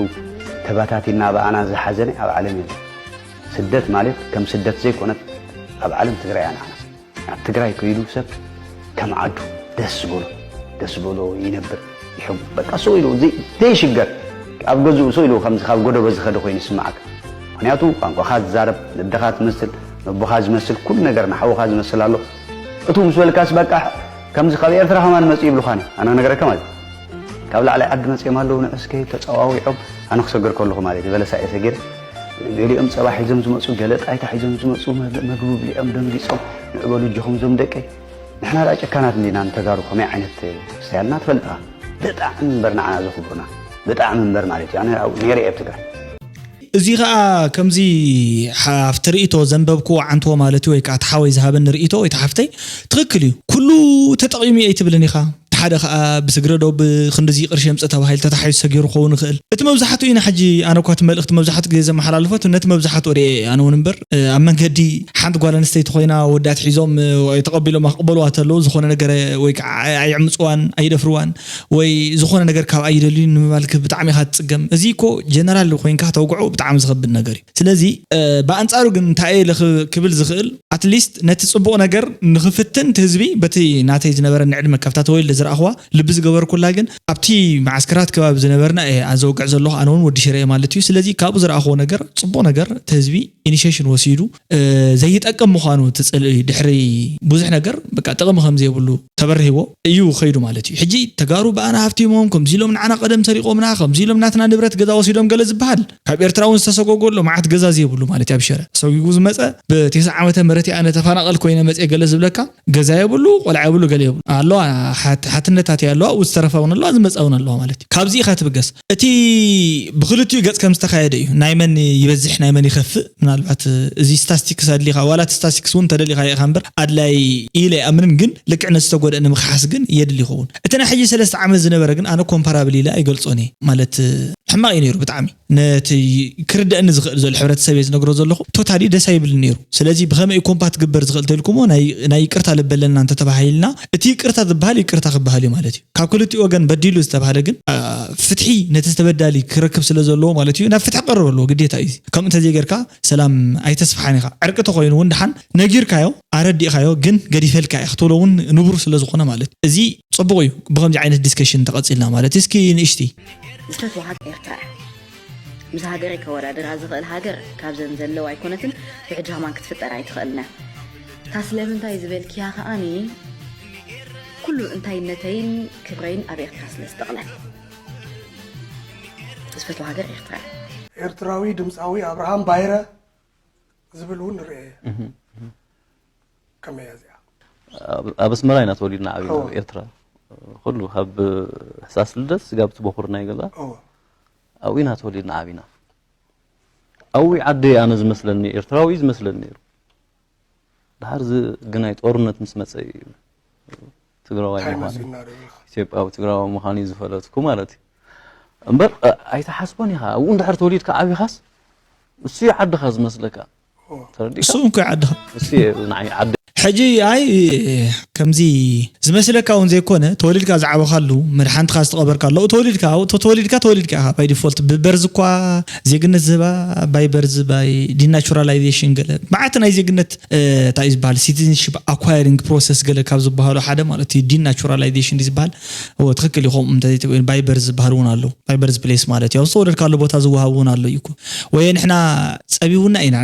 ተበታቲና ብኣና ዝሓዘነ ኣብ ዓለም የለን። ስደት ማለት ከም ስደት ዘይኮነት ኣብ ዓለም ትግራይ እያ ንዓና። ኣብ ትግራይ ከይዱ ሰብ ከም ዓዱ ደስ ዝበሎ ደስ ዝበሎ ይነብር ይሕጉ በቃ ሰው ኢሉ ዘይ- ዘይሽገር ኣብ ገዝኡ ሰው ኢሉ ከምዚ ካብ ጎደቦ ዝኸደ ኮይኑ ይስምዓካ። ምክንያቱ ቋንቋኻ ዝዛረብ ነደኻ ትመስል ነቦኻ ዝመስል ኩሉ ነገር ንሓውኻ ዝመስል ኣሎ። እቱ ምስ በልካስ በቃ ከምዚ ካብ ኤርትራ ከማን መፅኡ ይብሉኻኒ ኣነ ነገረካ ማለት እዩ። ካብ ላዕላይ ዓዲ መፅኦም ኣለዉ ንዑስ ከይድ ተፀዋዊዖም ኣነ ክሰግር ከለኹ ማለት እዩ በለሳ እየ ሰጊረ። ገሊኦም ፀባ ሒዞም ዝመፁ ገለ ጣይታ ሒዞም ዝመፁ መግ- መግቢ ብሊዖም ደንጊፆም ንዕበሉ እጆኹም ዞም ደቀይ። ንሕና ደኣ ጨካናት እንዲና ንተጋሩ ከመይ ዓይነት ስታይልና ትፈልጥኻ። ብጣዕሚ እምበር ንዓና ዘኽብሩና ብጣዕሚ እምበር ማለት እዩ ኣነ ኣብኡ ነይረ እየ ኣብ ትግራይ። እዚ ከዓ ከምዚ ሓፍቲ ርእቶ ዘንበብክዎ ዓንትዎ ማለት እዩ ወይ ከዓ እቲ ሓወይ ዝሃበኒ ርእቶ ወይ ሓፍተይ ትኽክል እዩ። ኩሉ ተጠቒሙ እየ ኣይትብልን ኢኻ። እቲ ሓደ ከዓ ብስግረ ዶ ብክንድዚ ቅርሺ የምፅእ ተባሂሉ ተታሒዙ ሰጊሩ ክኸውን ይኽእል። እቲ መብዛሕትኡ ኢና ሕጂ ኣነ እኳ እቲ መልእኽቲ መብዛሕትኡ ግዜ ዘመሓላልፎ እቲ ነቲ መብዛሕትኡ ርኤ ኣነ እውን እምበር እ፣ ኣብ መንገዲ ሓንቲ ጓል ኣንስተይቲ ኮይና ወዳት ሒዞም እ፣ ወይ ተቐቢሎም ክቕበልዋ ተለዉ ዝኾነ ነገር እ፣ ወይ ከዓ ኣይ- ኣይዕምፅዋን ኣይደፍርዋን ወይ ዝኾነ ነገር ካብ ኣይደልዩ ንምባል ክ- ብጣዕሚ ኢኻ ትፅገም። እዚ እኮ ጀነራል ኮይንካ ተውግዖ ብጣዕሚ ዝኸብድ ነገር እዩ። ስለዚ እ፣ ብኣንፃሩ ግን እንታይ እየ ኢለ ክ- ክብል ዝኽእል ኣትሊስት ነቲ ፅቡቕ ነገር ንኽፍትን እቲ ህዝቢ በቲ ናተይ ዝነበረኒ ዕድመ ካብታ ተወልደ ዝረኣኽዋ ልቢ ዝገበርኩላ ግን ኣብቲ መዓስከራት ከባቢ ዝነበርና እየ ኣዘውግዕ ዘለኹ ኣነ እውን ወዲ ሽረ እየ ማለት እዩ። ስለዚ ካብኡ ዝረኣኽዎ ነገር ፅቡቕ ነገር እቲ ህዝቢ ኢኒሽሽን ወሲዱ እ፣ ዘይጠቅም ምዃኑ እቲ ፅልኢ ድሕሪ ብዙሕ ነገር በቃ ጥቕሚ ከም ዘይብሉ ተበርሂዎ እዩ ከይዱ ማለት እዩ። ሕጂ ተጋሩ ብኣና ሃፍቲሞም ከምዚ ኢሎም ንዓና ቀደም ሰሪቆምና ከምዚ ኢሎም ናትና ንብረት ገዛ ወሲዶም ገለ ዝበሃል ካብ ኤርትራ እውን ዝተሰጎጎ ኣሎ መዓት ገዛ ዘይብሉ ማለት እዩ ኣብ ሽረ ሰጉጉ ዝመፀ ብቴስዓ ዓመተ ምህረት ኣነ ተፈናቐል ኮይነ መፅየ ገለ ዝብለካ ገዛ የብሉ ቆልዓ የብሉ ገለ የብሉ ኣለዋ ሓት- ሓትነታት እየ ኣለዋ ኣብኡ ዝተረፋ እውን ኣለዋ ዝመፃ እውን ኣለዋ ማለት እዩ። ካብዚ ኢኻ ትብገስ እቲ ብክልቲኡ ገፅ ከም ዝተካየደ እዩ ናይ መን ይበዝሕ ናይ መን ይኸፍእ ምናልባት እዚ ስታስቲክስ ኣድሊኻ ዋላ እቲ ስታስቲክስ እውን ተደሊኻ ኢኻ እምበር ኣድላይ ኢለ ኣይኣምንን ግን ልክዕ ነቲ ዝተጎድአ ንምክሓስ ግን የድሊ ይኸውን። እቲ ናይ ሕጂ ሰለስተ ዓመት ዝነበረ ግን ኣነ ኮምፓራብል ኢለ ኣይገልፆን እየ ማለት ሕማቕ እዩ ነይሩ ብጣዕሚ ነቲ ክርደአኒ ዝኽእል ዘሎ ሕብረተሰብ እየ ዝነግሮ ዘለኹ ቶታሊ ደስ ኣይብልን ነይሩ። ስለዚ ብኸመይ ኮምፓ ትግበር ዝኽእል ተልኩሞ ናይ ናይ ይቅርታ ልበለና እንተተባሂልና እቲ ይቅርታ ዝበሃል ይቅርታ ክበሃል እዩ ማለት እዩ። ካብ ክልቲኡ ወገን በዲሉ ዝተባህለ ግን አ፣ ፍትሒ ነቲ ዝተበዳሊ ክረክብ ስለ ዘለዎ ማለት እዩ ናብ ፍትሒ ክቀርብ ኣለዎ ግዴታ እዩ። ከምኡ እንተዘይጌርካ ሰላም ኣይተስፍሓን ኢኻ። ዕርቂ ተኮይኑ እውን ድሓን ነጊርካዮ ኣረዲእካዮ ግን ገዲፈልካ እየ ክትብሎ እውን ንቡር ስለ ዝኾነ ማለት እዩ። እዚ ፅቡቕ እዩ። ብከምዚ ዓይነት ዲስከሽን ተቐፂልና ማለት እዩ። እስኪ ንእሽቲ ዝፈትዋ ሃገር ኤርትራ እያ። ምስ ሃገረይ ከወዳድራ ዝኽእል ሃገር ካብዘን ዘለዋ ኣይኮነትን፣ ብሕጂ ከማን ክትፍጠር ኣይትኽእልን እያ። እታ ስለምንታይ ዝበልክያ ከኣኒ፣ ኩሉ እንታይነተይን ክብረይን ኣብ ኤርትራ ስለ ዝጠቕለል ዝፈትዋ ሃገር ኤርትራ እያ። ኤርትራዊ ድምፃዊ ኣብርሃም ባይረ ዝብል እውን ንርኤ። ከመይ እያ እዚኣ? ኣብ ኣስመራ ኢና ተወሊድና ዓቢና። ኣብ ኤርትራ ኩሉ ካብ ሕሳስ ልደት ስጋብ እቲ በኹርና ይገዛ ኣብኡ ኢና ተወሊድና ዓቢና። ኣብኡ ዓደይ ኣነ ዝመስለኒ ኤርትራዊ ዝመስለኒ ነይሩ። ድሓር እዚ ግናይ ጦርነት ምስ መፀ እዩ ትግራዋይ ምዃኑ ኢትዮጵያዊ ትግራዋይ ምዃኑ እዩ ዝፈለጥኩ ማለት እዩ። እምበር ኣይትሓስቦን ኢኻ። ኣብኡ እንድሕር ተወሊድካ ዓቢኻስ እሱ እዩ ዓድኻ ዝመስለካ። ተረዲእካ? እሱ እንኮ ዓድኻ እሱ እዩ ንዓይ ዓዲ። ሕጂ ኣይ ከምዚ ዝመስለካ እውን ዘይኮነ ተወሊድካ ዝዓበኻሉ መድሓንትኻ ዝተቐበርካሉ ተወሊድካ ተወሊድካ ተወሊድካ ኢኻ ባይ ዲፎልት ብበርዝ እኳ ዜግነት ዝህባ ባይ በርዝ ባይ ዲናቹራላይዜሽን ገለ መዓት ናይ ዜግነት እንታይ እዩ ዝበሃል ሲቲዝንሽፕ ኣኳይሪንግ ፕሮሰስ ገለ ካብ ዝበሃሉ ሓደ ማለት እዩ ዲናቹራላይዜሽን ዝበሃል ትክክል ይኸም ባይ በርዝ ዝበሃል እውን ኣሎ ባይ በርዝ ፕሌስ ማለት እዩ ዝተወለድካሉ ቦታ ዝወሃብ እውን ኣሎ እዩ ወይ ንሕና ፀቢውና ኢና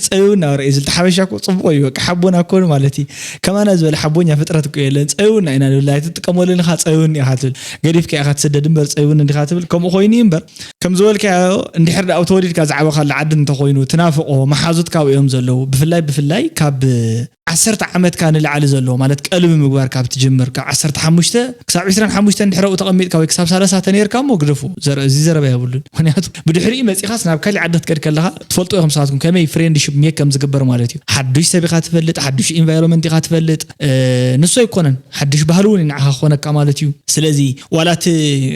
ፀቢውና ርእ ዝልቲ ሓበሻ እኮ ፅቡቅ እዩ በቃ ሓቦና እኮ ማለት እዩ ከማና ዝበለ ሓቦኛ ፍጥረት እኮ የለን ፀቢውና ኢና ንብል ኣይትጥቀመሉ ንኻ ፀቢውኒ ኢኻ ትብል ገዲፍካ ኢኻ ትስደድ እምበር ፀቢውኒ እንዲኻ ትብል ከምኡ ኮይኑ እዩ እምበር ከም ዝበልካዮ እንድሕር ዳኣ ተወሊድካ ዝዓበኻሉ ዓዲ እንተኮይኑ ትናፍቆ መሓዙትካ እዮም ዘለዉ ብፍላይ ብፍላይ ካብ ዓሰርተ ዓመትካ ንላዕሊ ዘለዎ ማለት ቀልቢ ምግባር ካብ ትጅምር ካብ ዓሰርተ ሓሙሽተ ክሳብ ዕስራን ሓሙሽተን ድሕረኡ ተቐሚጥካ ወይ ክሳብ ሰላሳ ተነይርካ እሞ ግደፉ እዚ ዘረባ የብሉን ምክንያቱ ብድሕሪኡ መፂኻስ ናብ ካሊእ ዓዲ ክትከድ ከለኻ ትፈልጦ ኢኹም ሰባትኩም ከመይ ፍሬንድሽፕ ሜክ ከም ዝግበር ማለት እዩ ሓዱሽ ሰብ ኢኻ ትፈልጥ ሓዱሽ ኢንቫይሮንመንት ኢኻ ትፈልጥ ንሱ ኣይኮነን ሓዱሽ ባህሊ እውን ንዓኻ ክኾነካ ማለት እዩ ስለዚ ዋላ እቲ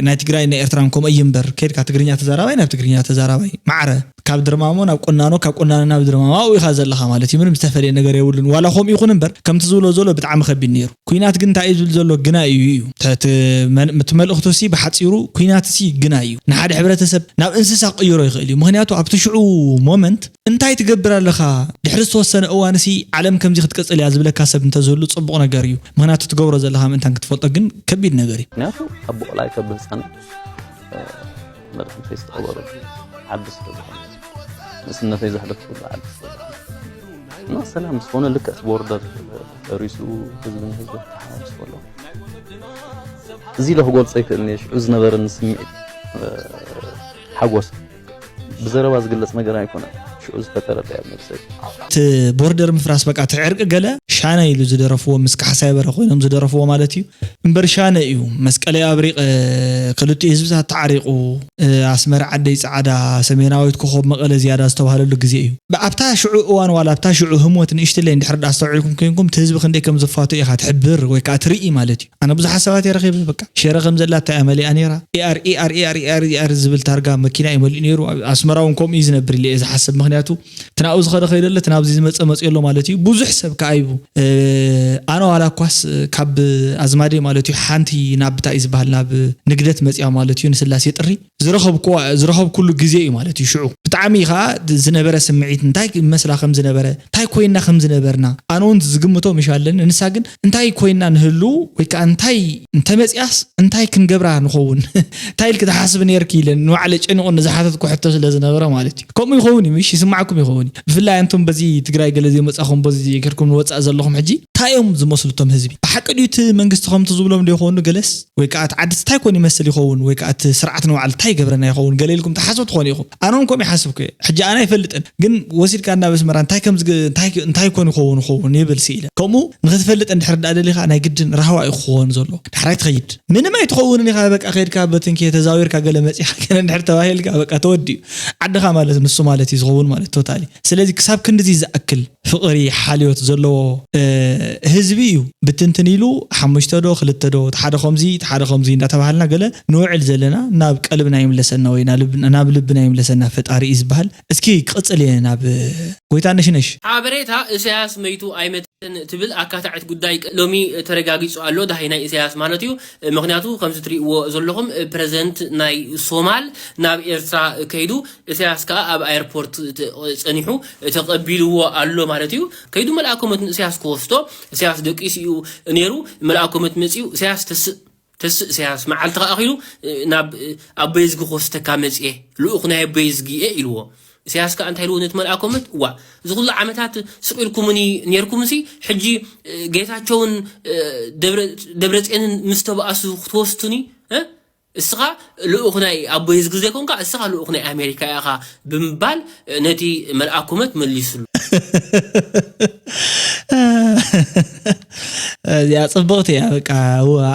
ናይ ትግራይ ናይ ኤርትራን ከምኡ እዩ እምበር ከድካ ትግርኛ ተዛራባይ ናብ ትግርኛ ተዛራባይ ማዕረ ካብ ድርማሞ ናብ ቁናኖ ካብ ቁናኖ ናብ ድርማሞ ኣብኡ ኢኻ ዘለኻ ማለት እዩ ምንም ዝተፈለየ ነገር የብሉን ዋላ ከምኡ ይኹን እምበር ከምቲ ዝብሎ ዘሎ ብጣዕሚ ከቢድ ነይሩ ኩናት ግን እንታይ እዩ ዝብል ዘሎ ግና እዩ እዩ እቲ መልእኽቱ ሲ ብሓፂሩ ኩናት ሲ ግና እዩ ንሓደ ሕብረተሰብ ናብ እንስሳ ክቅይሮ ይኽእል እዩ ምክንያቱ ኣብቲ ሽዑ ሞመንት እንታይ ትገብር ኣለኻ ድሕሪ ዝተወሰነ እዋን ሲ ዓለም ከምዚ ክትቅፅል እያ ዝብለካ ሰብ እንተዝህሉ ፅቡቅ ነገር እዩ ምክንያቱ ትገብሮ ዘለኻ ምእንታን ክትፈልጦ ግን ከቢድ ነገር እዩ ምክንያቱ ካብ ብቆላይ ካብ ህፃን መርዓንተይ ዝተቐበረሉ ዓዲ ስለ ዝኾነ ንእስነተይ ዘሕለፍኩሉ ዓዲ ስለ ዝኾነ እና ሰላም ዝኾነ ልክዕ እቲ ቦርደር ፈሪሱ ህዝቢ ንህዝቢ ተሓዋዊሱ ከሎ እዚ ኢለ ክገልፆ ይክእል እየ ሽዑ ዝነበረኒ ስምዒት ሓጎስ ብዘረባ ዝግለፅ ነገር ኣይኮነን ሽዑ ዝፈጠረለይ ኣብ ነብሰይ እቲ ቦርደር ምፍራስ በቃ እቲ ዕርቂ ገለ ሻነ ኢሉ ዝደረፍዎ ምስ ካሕሳይ በረ ኮይኖም ዝደረፍዎ ማለት እዩ እምበር ሻነ እዩ መስቀለይ ኣብሪቐ ክልቲኡ ህዝብታት ተዓሪቑ ኣስመራ ዓደይ ፃዕዳ ሰሜናዊት ኮኸብ መቐለ ዝያዳ ዝተባሃለሉ ግዜ እዩ ኣብታ ሽዑ እዋን ዋላ ኣብታ ሽዑ ህሞት ንእሽትለይ እንድሕር ዳ ኣስተውዒልኩም ኮይንኩም እቲ ህዝቢ ክንደይ ከም ዝፋቶ ኢኻ ትሕብር ወይ ከዓ ትርኢ ማለት እዩ ኣነ ብዙሓት ሰባት እየ ረኺበ በቃ ሸረ ከም ዘላ እንታይ እያ መሊኣ ነይራ ኤኣር ኤኣር ኤኣር ኤኣር ኤኣር ዝብል ታርጋ መኪና እዩ መሊኡ ነይሩ ኣስመራ እውን ከምኡ እዩ ዝነብር ኢለ እየ ዝሓስብ ምክንያቱ እቲ ናብኡ ዝኸደ ከይደሎ እቲ ናብዚ ዝመፀ መፅኡ ኣሎ ማለት እዩ ብዙሕ ሰብ ከዓ እዩ ኣነ ዋላ እኳስ ካብ ኣዝማደይ ማለት እዩ ሓንቲ ናብ ብታይ ዝበሃል ናብ ንግደት መፅያ ማለት እዩ ንስላሴ ጥሪ ዝረኸብኩዋ ዝረኸብኩሉ ግዜ እዩ ማለት እዩ ሽዑ ብጣዕሚ ከዓ ዝነበረ ስምዒት እንታይ መስላ ከም ዝነበረ እንታይ ኮይና ከም ዝነበርና ኣነ እውን ዝግምቶ ምሽ ኣለኒ ንሳ ግን እንታይ ኮይና ንህሉ ወይ ከዓ እንታይ እንተመፅያስ እንታይ ክንገብራ ንኸውን እንታይ ኢልክ ትሓስብ ነርክ ኢለ ንባዕለ ጨኒቑ ንዝሓተትኩ ሕቶ ስለ ዝነበረ ማለት እዩ ከምኡ ይኸውን እዩ ምሽ ይስማዕኩም ይኸውን እዩ ብፍላይ ኣንቱም በዚ ትግራይ ገለ ዘይመፃኹም በዚ ዘይከድኩም ንወፃእ ዘለኹም ሕጂ እንታይ እዮም ዝመስሉ እቶም ህዝቢ ብሓቂ ድዩ እቲ መንግስቲ ከምቲ ዝብሎም ዶ ይኾኑ ገለስ ወይ ከዓ እቲ ዓዲ እንታይ ኮን ይመስል ይኸውን ወይ ከዓ እቲ ስርዓት ንባዕሉ እንታይ ይገብረና ይኸውን ገለ ኢልኩም ትሓስቡ ትኾኑ ኢኹም ኣነ እውን ከምኡ ይሓስብኩ እየ ሕጂ ኣነ ኣይፈልጥን ግን ወሲድካ ናብ ኣስመራ እንታይ ከም እንታይ ኮን ይኸውን ይኸውን ይብል ስኢለ ከምኡ ንክትፈልጥ እንድሕር ዳ ደሊኻ ናይ ግድን ራህዋ እዩ ክኸውን ዘሎ ዳሕራይ ትኸይድ ምንም ኣይትኸውንን ኢኻ በቃ ከድካ በትንኪ ተዛዊርካ ገለ መፂኻ ገለ እንድሕር ተባሂልካ በቃ ተወዲኡ ዓድኻ ማለት ንሱ ማለት እዩ ዝኸውን ማለት ቶታሊ ስለዚ ክሳብ ክንድዚ ዝኣክል ፍቕሪ ሓልዮት ዘለዎ ህዝቢ እዩ ብትንትን ኢሉ ሓሙሽተ ዶ ክልተ ዶ ሓደ ከምዚ ሓደ ከምዚ እንዳተባሃልና ገለ ንውዕል ዘለና ናብ ቀልብና ይምለሰና ወይ ናብ ልብና ይምለሰና ፈጣሪ እዩ ዝበሃል እስኪ ክቕፅል እየ ናብ ጎይታ ነሽነሽ ሓበሬታ እሳያስ መይቱ ኣይመተን ትብል ኣካታዕት ጉዳይ ሎሚ ተረጋጊፁ ኣሎ ዳሃይ ናይ እሳያስ ማለት እዩ ምክንያቱ ከምዚ ትሪእዎ ዘለኹም ፕረዚደንት ናይ ሶማል ናብ ኤርትራ ከይዱ እሳያስ ከዓ ኣብ ኣየርፖርት ጸኒሑ ተቐቢልዎ ኣሎ ማለት እዩ ከይዱ መልኣኮመት ንእሳያስ ክወስዶ እሳያስ ደቂሱ እዩ ነይሩ መልኣኮመት መፅኡ እሳያስ ተስእ ተስእ እሳያስ መዓልቲ ከዓ ኪሉ ናብ ኣቦየዝጊ ክወስደካ መፅኤ ልኡክ ናይ ኣቦየዝጊ እየ ኢልዎ ኢሳያስ ከዓ እንታይ ኢልዎ ነቲ መልኣከ ሞት? እዋ፣ እዚ ኩሉ ዓመታት ስቕ ኢልኩምኒ ነይርኩምሲ፣ ሕጂ ጌታቸውን ደብረፅዮንን ምስ ተባኣሱ ክትወስዱኒ? እስኻ ልኡኽ ናይ ኣቦይ ዝግዜ ኮንካ፣ እስኻ ልኡኽ ናይ ኣሜሪካ ኢኻ ብምባል ነቲ መልኣከ ሞት መሊሱሉ። እዚኣ ፅብቕቲ እያ። በቃ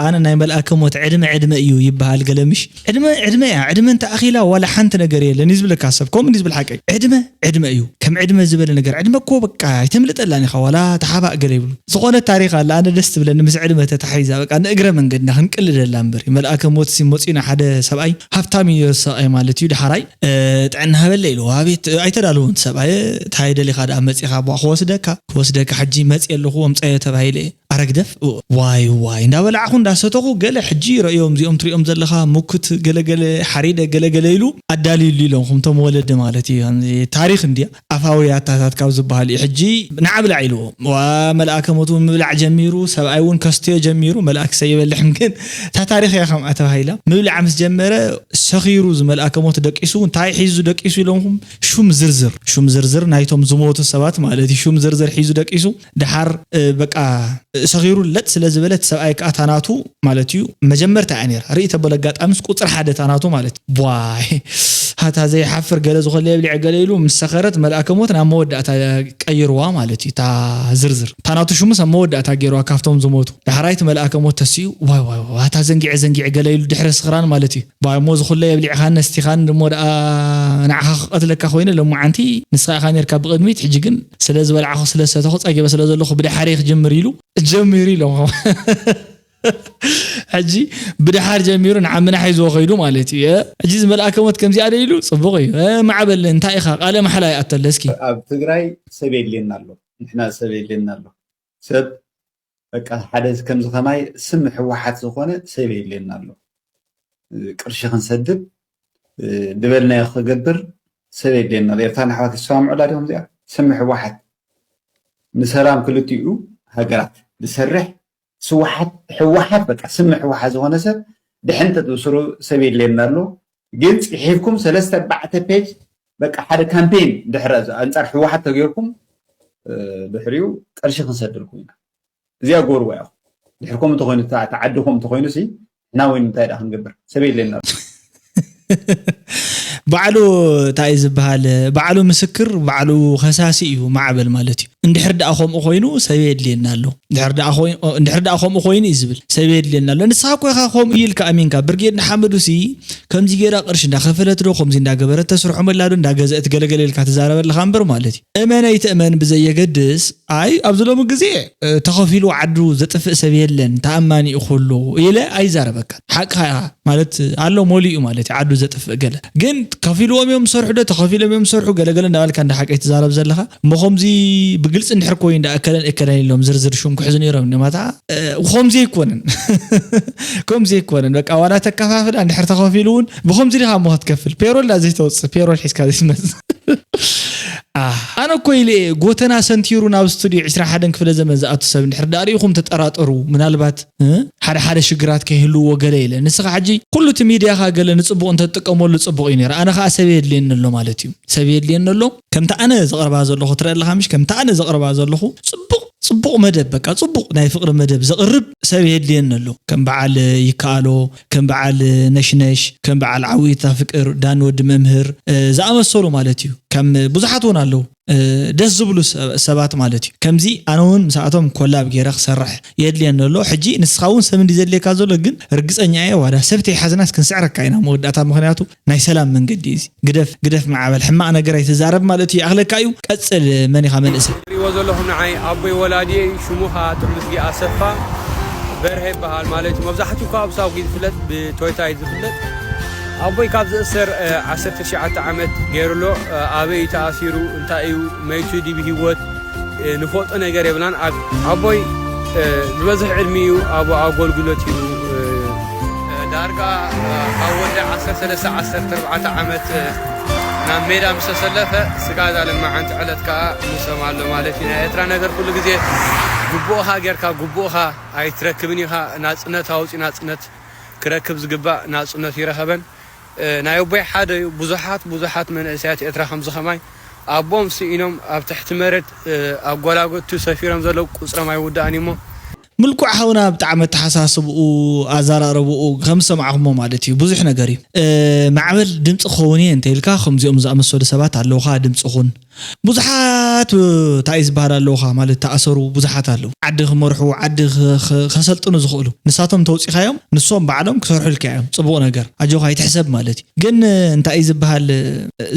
ኣነ ናይ መልኣከ ሞት ዕድመ ዕድመ እዩ ይበሃል ገለምሽ። ዕድመ ዕድመ እያ። ዕድመ እንተ ኣኺላ ዋላ ሓንቲ ነገር የለን እዩ ዝብለካ ሰብ። ከምኡ እንዲ ዝብል ሓቀይ ዕድመ ዕድመ እዩ። ከም ዕድመ ዝበለ ነገር ዕድመ እኮ በቃ ኣይተምልጠላን ኢኻ። ዋላ ተሓባእ ገለ ይብሉ። ዝኾነ ታሪኽ ኣለ ኣነ ደስ ትብለኒ ምስ ዕድመ ተታሒዛ በቃ ንእግረ መንገድና ክንቅልደላ እምበር። መልኣከ ሞት ሲ መፂና ሓደ ሰብኣይ ሃብታም እዩ ሰብኣይ ማለት እዩ። ድሓራይ ጥዕና ሃበለ ኢሉ ኣቤት ኣይተዳለውን ሰብኣይ እንታይ ደሊኻ ደኣ መፂኻ ቧ ክወስደካ ክወስደካ ሕጂ መፂ ኣለኹ ወምፀዮ ተባሂለ ኣረግደፍ ዋይ ዋይ እንዳበላዕኹ እንዳሰተኹ ገለ ሕጂ ረእዮም እዚኦም ትሪኦም ዘለኻ ሙክት ገለገለ ሓሪደ ገለገለ ኢሉ ኣዳልዩሉ ኢሎም ከምቶም ወለዲ ማለት እዩ። ታሪኽ እንድያ ኣፋዊ ኣታታት ካብ ዝበሃል እዩ። ሕጂ ንዓብላዕ ኢልዎ ዋ መልኣከ ሞት እውን ምብላዕ ጀሚሩ ሰብኣይ እውን ከስትዮ ጀሚሩ መልኣክ ሰይበልሕም ግን እታ ታሪኽ እያ ከምኣ ተባሂላ ምብላዕ ምስ ጀመረ ሰኺሩ ዝመልኣከ ሞት ደቂሱ እንታይ ሒዙ ደቂሱ ኢሎምኹም ሹም ዝርዝር ሹም ዝርዝር ናይቶም ዝሞቱ ሰባት ማለት እዩ። ሹም ዝርዝር ሒዙ ደቂሱ ድሓር በቃ ሰኺሩ ለጥ ስለ ዝበለ እቲ ሰብኣይ ከዓ ታናቱ ማለት እዩ መጀመርታ እያ ነይራ ርኢ ተበለ ኣጋጣሚስ ቁፅሪ ሓደ ታናቱ ማለት እዩ። ቧይ ሃታ ዘይሓፍር ገለ ዝኾለ የብሊዐ ገለ ኢሉ ምስ ሰኸረት መልኣከ ሞት ናብ መወዳእታ ቀይርዋ ማለት እዩ። እታ ዝርዝር ታናቱ ሽሙስ ኣብ መወዳእታ ገይርዋ ካብቶም ዝሞቱ ዳሕራይቲ መልኣከ ሞት ተሲኡ ዋይ ዋይ ዋይ ሃታ ዘንጊዐ ዘንጊዐ ገለ ኢሉ ድሕሪ ስኽራን ማለት እዩ። ባሞ ዝኹለ የብሊዕኻን ነስቲኻን ድሞ ደኣ ንዓኻ ክቐትለካ ኮይነ ሎማዓንቲ ንስኻ ኢኻ ነርካ ብቕድሚት ሕጂ ግን ስለ ዝበላዕኹ ስለ ዝሰተኹ ጸጊበ ስለ ዘለኹ ብድሓረይ ክጅምር ኢሉ ጀሚሩ ኢሎም ሕጂ ብድሓር ጀሚሩ ንዓምና ሒዝዎ ከይዱ ማለት እዩ። ሕጂ ዝመልኣከ ሞት ከምዚኣ ደ ኢሉ ጽቡቕ እዩ። ማዕበል እንታይ ኢኻ ቃለ ማሕላ ይኣተለ እስኪ። ኣብ ትግራይ ሰብ የድልየና ኣሎ፣ ንሕና ሰብ የድልየና ኣሎ። ሰብ በቃ ሓደ ከምዚ ከማይ ስም ህወሓት ዝኾነ ሰብ የድልየና ኣሎ። ቅርሺ ክንሰድድ ዝበልናዮ ክገብር ሰብ የድልየና ኣሎ። ኤርትራን ኣሕዋት ይሰማምዑላ ዲኹም? እዚኣ ስም ህወሓት ንሰላም ክልቲኡ ሃገራት ዝሰርሕ ስውሓት ህወሓት በቃ ስም ህወሓት ዝኾነ ሰብ ድሕንጥጥ ብስሩ ሰብ የድልየና ኣሎ። ግን ፅሒፍኩም ሰለስተ ኣርባዕተ ፔጅ በቃ ሓደ ካምፔን ድሕሪ ኣንፃር ህወሓት ተገይርኩም ድሕሪኡ ቅርሺ ክንሰድልኩም ኢና። እዚኣ ጎርዋ ኢኹም። ድሕርኩም እንተኮይኑ ተዓድኹም እንተኮይኑ ሲ ንሕና ወይ እንታይ ደኣ ክንገብር ሰብ የድልየና ኣሎ። ባዕሉ እንታይ እዩ ዝበሃል ባዕሉ ምስክር ባዕሉ ከሳሲ እዩ ማዕበል ማለት እዩ። እንድሕር ደኣ ከምኡ ኮይኑ ሰብ የድልየና ኣሎ። እንድሕር ደኣ ከምኡ ኮይኑ እዩ ዝብል ሰብ የድልየና ኣሎ። ንስኻ እኮ ኢኻ ከምኡ ኢልካ ኣሚንካ ብርጌድ ንሓመዱ ሲ ከምዚ ገይራ ቅርሺ እንዳኸፈለት ዶ ከምዚ እንዳገበረት ተስርሖመላ ዶ እንዳገዘአት ገለገለ ኢልካ ትዛረበለኻ እምበር ማለት እዩ። እመን ኣይትእመን ብዘየገድስ ኣይ ኣብዚ ሎሚ ግዜ ተኸፊሉ ዓዱ ዘጥፍእ ሰብ የለን ተኣማኒኡ ኩሉ ኢለ ኣይዛረበካን። ሓቅኻ ኢኻ ማለት ኣሎ መሊኡ ማለት እዩ ዓዱ ዘጥፍእ ገለ ግን ከፊልዎም እዮም ዝሰርሑ ዶ ተኸፊሎም እዮም ዝሰርሑ ገለገለ እንዳበልካ እንዳ ሓቂ ትዛረብ ዘለኻ እሞ ከምዚ ብግልፂ እንድሕር ኮይኑ እንዳ እከለን እከለን ኢሎም ዝርዝር ሹም ክሕዙ ነይሮም እኒኦም ኣታ ከምዚ ኣይኮነን ከምዚ ኣይኮነን በቃ ዋላ ተከፋፍላ እንድሕር ተኸፊሉ እውን ብከምዚ ዲኻ እሞ ክትከፍል ፔሮል ዳ ዘይተውፅእ ፔሮል ሒዝካ ዘይትመፅእ ኣነ እኮ ኢለ ጎተና ሰንቲሩ ናብ ስቱድዮ ዕስራ ሓደን ክፍለ ዘመን ዝኣቱ ሰብ እንድሕር ዳኣ ርኢኹም ተጠራጠሩ ምናልባት ሓደ ሓደ ሽግራት ከይህልዎ ገለ ኢለ ንስኻ ሕጂ ኩሉ እቲ ሚድያኻ ገለ ንፅቡቕ እንተትጥቀመሉ ፅቡቕ እዩ ነይሩ ኣነ ከዓ ሰብ የድልየኒ ኣሎ ማለት እዩ ሰብ የድልየኒ ኣሎ ከምቲ ኣነ ዘቕርባ ዘለኹ ትረአ ኣለኻ ምሽ ከምቲ ኣነ ዘቕርባ ዘለኹ ፅቡቕ ፅቡቕ መደብ በቃ ፅቡቕ ናይ ፍቕሪ መደብ ዘቕርብ ሰብ የድልየኒ ኣሎ ከም በዓል ይከኣሎ ከም በዓል ነሽነሽ ከም በዓል ዓዊታ ፍቅር ዳን ወዲ መምህር ዝኣመሰሉ ማለት እዩ ከም ብዙሓት እውን ኣለዉ ደስ ዝብሉ ሰባት ማለት እዩ ከምዚ ኣነ እውን ምስኣቶም ኮላብ ገይረ ክሰርሕ የድልየኒ ኣሎ ሕጂ ንስኻ እውን ሰብ እንዲ ዘድልየካ ዘሎ ግን ርግፀኛ እየ ዋዳ ሰብ ተይሓዝናስ ክንስዕረካ ኢና መወዳእታ ምክንያቱ ናይ ሰላም መንገዲ እዚ ግደፍ ግደፍ ማዕበል ሕማቕ ነገር ኣይትዛረብ ማለት እዩ ይኣኽለካ እዩ ቀፅል መን ኢኻ መንእሰይ ትሪእዎ ዘለኹም ንዓይ ኣቦይ ወላዲየ እዩ ሽሙ ኸዓ ጥዑምዝጊ ኣሰፋ በርሀ ይበሃል ማለት እዩ መብዛሕትኡ ካብ ሳውጊ ዝፍለጥ ብቶይታ እዩ ዝፍለጥ ኣቦይ ካብ ዝእሰር ዓሰርተ ትሽዓተ ዓመት ገይሩ ኣሎ ኣበይ እዩ ተኣሲሩ እንታይ እዩ መይቱ ድዩ ብህይወት ንፈልጦ ነገር የብልናን ኣቦይ ዝበዝሕ ዕድሚኡ ኣብ ኣገልግሎት እዩ ዳርጋ ካብ ወዲ ዓሰርተ ሰለስተ ዓሰርተ ኣርባዕተ ዓመት ናብ ሜዳ ምስ ተሰለፈ ስጋብ እዛ ለማዓንቲ ዕለት ከዓ ምሶም ኣሎ ማለት እዩ ናይ ኤርትራ ነገር ኩሉ ግዜ ግቡእኻ ጌርካ ግቡእኻ ኣይትረክብን ኢኻ ናፅነት ኣውፂኡ ናፅነት ክረክብ ዝግባእ ናፅነቱ ይረኸበን ናይ ኣቦይ ሓደ እዩ። ብዙሓት ብዙሓት መንእሰያት ኤርትራ ከምዚ ከማይ ኣቦም ስኢኖም ኣብ ትሕቲ መሬት ኣብ ጎላጎቱ ሰፊሮም ዘለዉ ቁጽሮም ኣይውዳእን እዩሞ። ምልኩዕ ሓውና፣ ብጣዕሚ ኣተሓሳስብኡ፣ ኣዘራርብኡ ከም ዝሰማዕኹሞ ማለት እዩ ብዙሕ ነገር እዩ። ማዕበል ድምፂ ክኸውን እየ እንተ ኢልካ ከምዚኦም ዝኣመሰሉ ሰባት ኣለውኻ ድምፂ ኹን። ብዙሓት እንታይ ዝበሃል ኣለውኻ ማለት ተኣሰሩ ብዙሓት ኣለዉ። ዓዲ ክመርሑ ዓዲ ከሰልጥኑ ዝኽእሉ ንሳቶም ተውፂኻዮም ንሶም ባዕሎም ክሰርሑ ኢልካ እዮም። ፅቡቕ ነገር ኣጆኻ ኣይትሕሰብ ማለት እዩ። ግን እንታይ ዝበሃል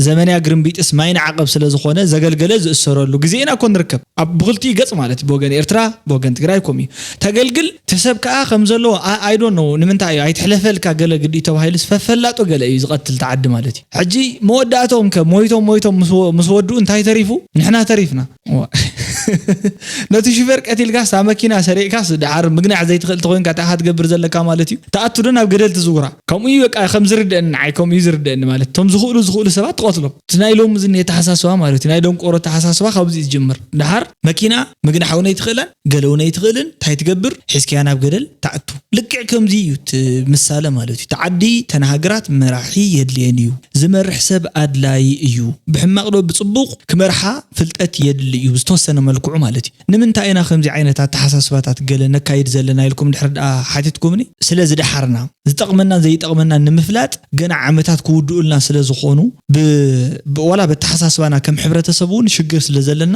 ዘመንያ ግርምቢጥስ ማይ ንዓቐብ ስለ ዝኾነ ዘገልገለ ዝእሰረሉ ግዜ ኢና እኮ ንርከብ። ኣብ ብኽልቲኡ ገፅ ማለት ብወገን ኤርትራ ብወገን ትግራይ ኮም እዩ። ተገልግል ተሰብ ከዓ ከም ዘለዎ ኣይዶን ነው ንምንታይ እዩ ኣይትሕለፈልካ ገለ ግዲ ተባሂሉስ ፈፈላጦ ገለ እዩ ዝቐትል ተዓዲ ማለት እዩ። ሕጂ መወዳእቶም ከ ሞይቶም ሞይቶም ምስ ወድኡ እንታይ ተሪፉ? ንሕና ተሪፍና። ነቲ ሹፌር ቀቲልካስ ኣብ መኪና ሰሪቕካስ ደሓር ምግናዕ ዘይትኽእል ተኮይንካ እንታይ ክትገብር ዘለካ ማለት እዩ? ተኣቱ ዶ ናብ ገደል ትዝውራ? ከምኡ እዩ በቃ ከም ዝርደአኒ ንዓይ ከምኡ እዩ ዝርደአኒ ማለት እቶም ዝኽእሉ ዝኽእሉ ሰባት ትቐትሎም። እቲ ናይ ሎሚ ዝኒ ኣተሓሳስባ ማለት እዩ ናይ ደንቆሮ ኣተሓሳስባ ካብዚ እዩ ዝጅምር። ደሓር መኪና ምግናሕ እውን ኣይትኽእላን ገለ እውን ኣይትኽእልን እንታይ ትገብር ሒዝካያ ናብ ገደል ተኣቱ። ልክዕ ከምዚ እዩ እቲ ምሳለ ማለት እዩ። እቲ ዓዲ ተን ሃገራት መራሒ የድልየን እዩ። ዝመርሕ ሰብ ኣድላዪ እዩ። ብሕማቕ ዶ ብጽቡቕ ክመርሓ ፍልጠት የድሊ እዩ ብዝተወሰነ መልክዑ ማለት እዩ። ንምንታይ ኢና ከምዚ ዓይነት ኣተሓሳስባታት ገለ ነካይድ ዘለና ኢልኩም ድሕሪ ደኣ ሓቲትኩምኒ? ስለ ዝደሓርና ዝጠቕመናን ዘይጠቕመናን ንምፍላጥ ገና ዓመታት ክውድኡልና ስለ ዝኾኑ ዋላ በተሓሳስባና ከም ሕብረተሰብ እውን ሽግር ስለ ዘለና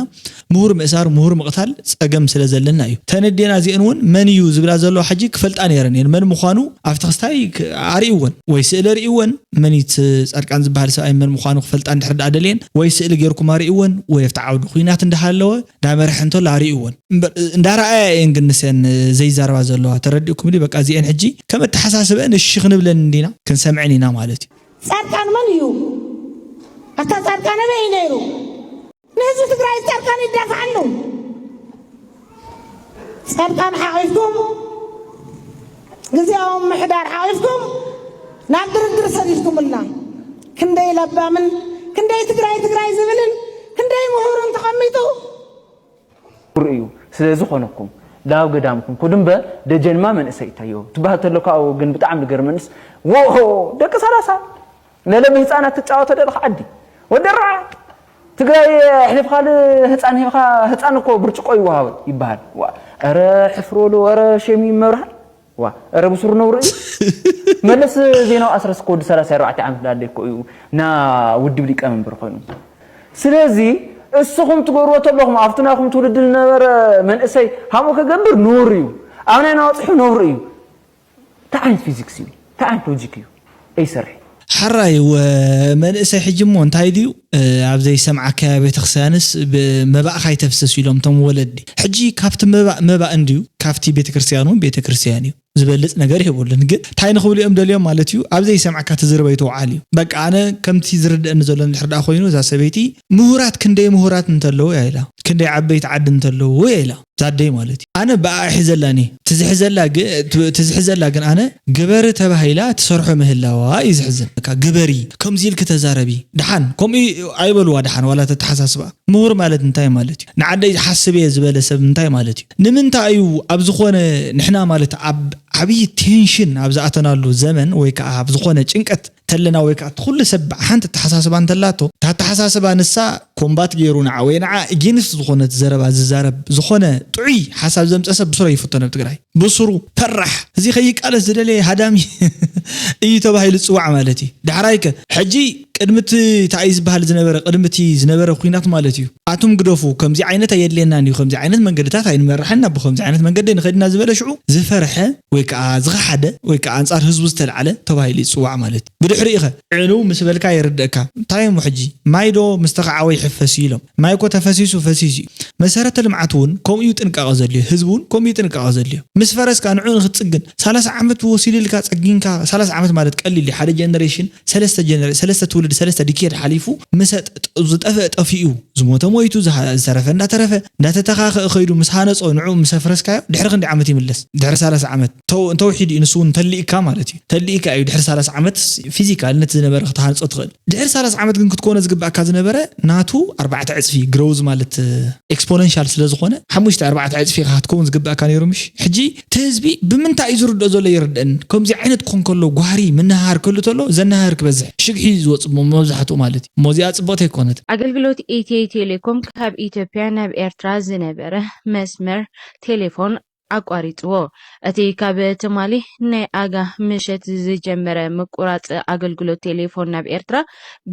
ምሁር ምእሳር ምሁር ምቕታል ጸገም ስለ ዘለና እዩ። ተነዴና እዚአን እውን መን እዩ ዝብላ ዘለዋ ሕጂ ክፈልጣ ነይረን እየን። መን ምዃኑ ኣብቲ ክስታይ ኣርእይወን ወይ ስእሊ ኣርእይወን መኒት ጻድቃን ዝበሃል ሰብኣይ መን ምዃኑ ክፈልጣ እንድሕር ደኣ ደልየን ወይ ስእሊ ጌርኩም ኣርእይወን ወይ ኣብቲ ዓውዲ ኲናት እንዳሃለወ እንዳመርሐ እንተሎ ኣርእይወን እምበር እንዳረኣያ እየን ግን ንሰን ዘይዛረባ ዘለዋ ተረዲእኩም ዲ በቃ እዚአን ሕጂ ከም ኣተሓሳስበአን እሺ ክንብለን እንዲና ክንሰምዐን ኢና ማለት እዩ። ጻድቃን መን እዩ? ኣታ ጻድቃን ኣበይ እዩ ነይሩ? ንህዝቢ ትግራይ ጻድቃን ይዳፍዓሉ። ጻድቃን ሓቒፍኩም ግዜያዊ ምሕዳር ሓቒፍኩም ናብ ድርድር ሰዲድኩምልና። ክንደይ ለባምን ክንደይ ትግራይ ትግራይ ዝብልን ክንደይ ምሁርን ተቐሚጡ ርእዩ ስለ ዝኾነኩም ናብ ገዳምኩም ኩዱ እምበር ደጀንማ መንእሰይ እታዮ ትበሃል ተሎ ካብኡ ግን ብጣዕሚ ዝገርመንስ ወሆ ደቂ ሰላሳ ለለሚ ህፃናት ትጫወቶ ደለኻ ዓዲ ወዲ ራ ትግራይ ኣሕሊፍካ ንህፃን ሂብካ ህፃን እኮ ብርጭቆ ይወሃቦ ይበሃል ረ ሕፍር በሉ ረ ሸም ይመርሃል ዋ ረ ብሱር ነውሪ እዩ መለስ ዜናዊ ኣስረስ እኮ ወዲ ሰላሳ ኣርባዕተ ዓመት ላለ እኮ እዩ ና ውድብ ሊቀመንበር ኮይኑ ስለዚ እስኹም ትገብርዎ ተለኹም ኣብቲ ናኹም ትውልዲ ዝነበረ መንእሰይ ሃምኡ ክገብር ነውሪ እዩ ኣብ ናይ ናወፅሑ ነውሪ እዩ እንታይ ዓይነት ፊዚክስ እዩ እንታይ ዓይነት ሎጂክ እዩ ኣይሰርሕ ሓራይ መንእሰይ ሕጂ እሞ እንታይ ድዩ ኣብ ዘይሰምዓካያ ቤተክርስትያንስ መባእካ ይተፍስስ ኢሎም እቶም ወለዲ ሕጂ ካብቲ መባእ መባእ እንድዩ ካብቲ ቤተክርስትያን እውን ቤተክርስትያን እዩ ዝበልፅ ነገር የብሉን ግን እንታይ ንክብሉ እዮም ደልዮም ማለት እዩ ኣብ ዘይሰምዓካ ትዝርበ ይተውዓል እዩ በቃ ኣነ ከምቲ ዝርድአኒ ዘሎ እንድሕር ደኣ ኮይኑ እዛ ሰበይቲ ምሁራት ክንደይ ምሁራት እንተለዉ እያ ኢላ ክንደይ ዓበይቲ ዓዲ እንተለዉ እያ ኢላ ዛደይ ማለት እዩ ኣነ ብኣ ይሕዘላኒ ትዝሕዘላ ትዝሕዘላ ግን ኣነ ግበሪ ተባሂላ ትሰርሖ ምህላዋ እዩ ዝሕዝን ግበሪ ከምዚ ኢልክ ተዛረቢ ደሓን ከምኡ ኣይበልዋ ደሓን ዋላ ተተሓሳስባ ምሁር ማለት እንታይ ማለት እዩ ንዓደይ ዝሓስብ እየ ዝበለ ሰብ እንታይ ማለት እዩ ንምንታይ እዩ ኣብ ዝኾነ ንሕና ማለት ኣብ ዓብዪ ቴንሽን ኣብ ዝኣተናሉ ዘመን ወይ ከዓ ኣብ ዝኾነ ጭንቀት ተለና ወይ ከዓ እቲ ኩሉ ሰብ ሓንቲ ኣተሓሳስባ እንተላቶ እታ ኣተሓሳስባ ንሳ ኮምባት ገይሩ ንዓ ወይ ንዓ ኢጌንስት ዝኾነት ዘረባ ዝዛረብ ዝኾነ ጥዑይ ሓሳብ ዘምፀ ሰብ ብስሮ ይፍቶ ናብ ትግራይ ብስሩ ፈራሕ እዚ ከይቃለስ ዝደለየ ሃዳሚ እዩ ተባሂሉ ዝፅዋዕ ማለት እዩ ዳሕራይ ከ ሕጂ ቅድሚ እቲ እንታይ ዝበሃል ዝነበረ ቅድሚ እቲ ዝነበረ ኩናት ማለት እዩ ኣቱም ግደፉ ከምዚ ዓይነት ኣየድልየናን እዩ ከምዚ ዓይነት መንገድታት ኣይንመርሐና ብከምዚ ዓይነት መንገዲ ንኸድና ዝበለ ሽዑ ዝፈርሐ ወይ ከዓ ዝኸሓደ ወይ ከዓ ኣንፃር ህዝቡ ዝተልዓለ ተባሂሉ ይፅዋዕ ማለት እዩ ብድሕሪኡ ኸ ዕንው ምስ በልካ የርድእካ እንታይ እሞ ሕጂ ማይ ዶ ምስ ተኸዓወ ይሕፈስ እዩ ኢሎም ማይ እኮ ተፈሲሱ ፈሲሱ እዩ መሰረተ ልምዓት እውን ከምኡ እዩ ጥንቃቐ ዘድልዮ ህዝቢ እውን ከምኡ እዩ ጥንቃቐ ዘድልዮ ምስ ፈረስካ ንዑ ንክትፅግን ሰላሳ ዓመት ወሲዱልካ ፀጊንካ ሰላሳ ዓመት ማለት ቀሊል እዩ ሓደ ጀነሬሽን ሰለስተ ትውልዲ ሰለስተ ዲኬድ ሓሊፉ ምሰ ዝጠፍአ ጠፊኡ ዝሞተ ሞይቱ፣ ዝሃ- ዝተረፈ እንዳተረፈ እንዳተተኻኸ ከይዱ ምስ ሃነጾ ንዑ ምስ ኣፍረስካዮ ድሕሪ ክንዲ ዓመት ይምለስ? ድሕሪ ሰላሳ ዓመት ተው- እንተውሒዱ እዩ፣ ንሱ እውን ተልእካ ማለት እዩ። ተልእካ እዩ ድሕሪ ሰላሳ ዓመት ፊዚካል ነቲ ዝነበረ ክትሃንጾ ትኽእል። ድሕሪ ሰላሳ ዓመት ግን ክትኮነ ዝግባእካ ዝነበረ ናቱ ኣርባዕተ ዕጽፊ ግሮዝ ማለት ኤክስፖነንሻል ስለ ዝኾነ ሓሙሽተ ኣርባዕተ ዕጽፊ ኢኻ ክትከውን ዝግባእካ ነይሩ። ምሽ ሕጂ እቲ ህዝቢ ብምንታይ እዩ ዝርድኦ ዘሎ ይርድእን። ከምዚ ዓይነት ክኾን ከሎ ጓህሪ ምንሃር ክህሉ ተሎ ዘናሃር ክበዝሕ ሽግሒ እዩ ዝወጽእ ሞ- መብዛሕትኡ ማለት እዩ። እሞ እዚኣ ጽብቕቲ ኣይኮነት። ኣገልግሎት ኢትዮ ቴሌኮም ካብ ኢትዮጵያ ናብ ኤርትራ ዝነበረ መስመር ቴሌፎን ኣቋሪጽዎ። እቲ ካብ ትማሊ ናይ ኣጋ ምሸት ዝጀመረ ምቁራጽ ኣገልግሎት ቴሌፎን ናብ ኤርትራ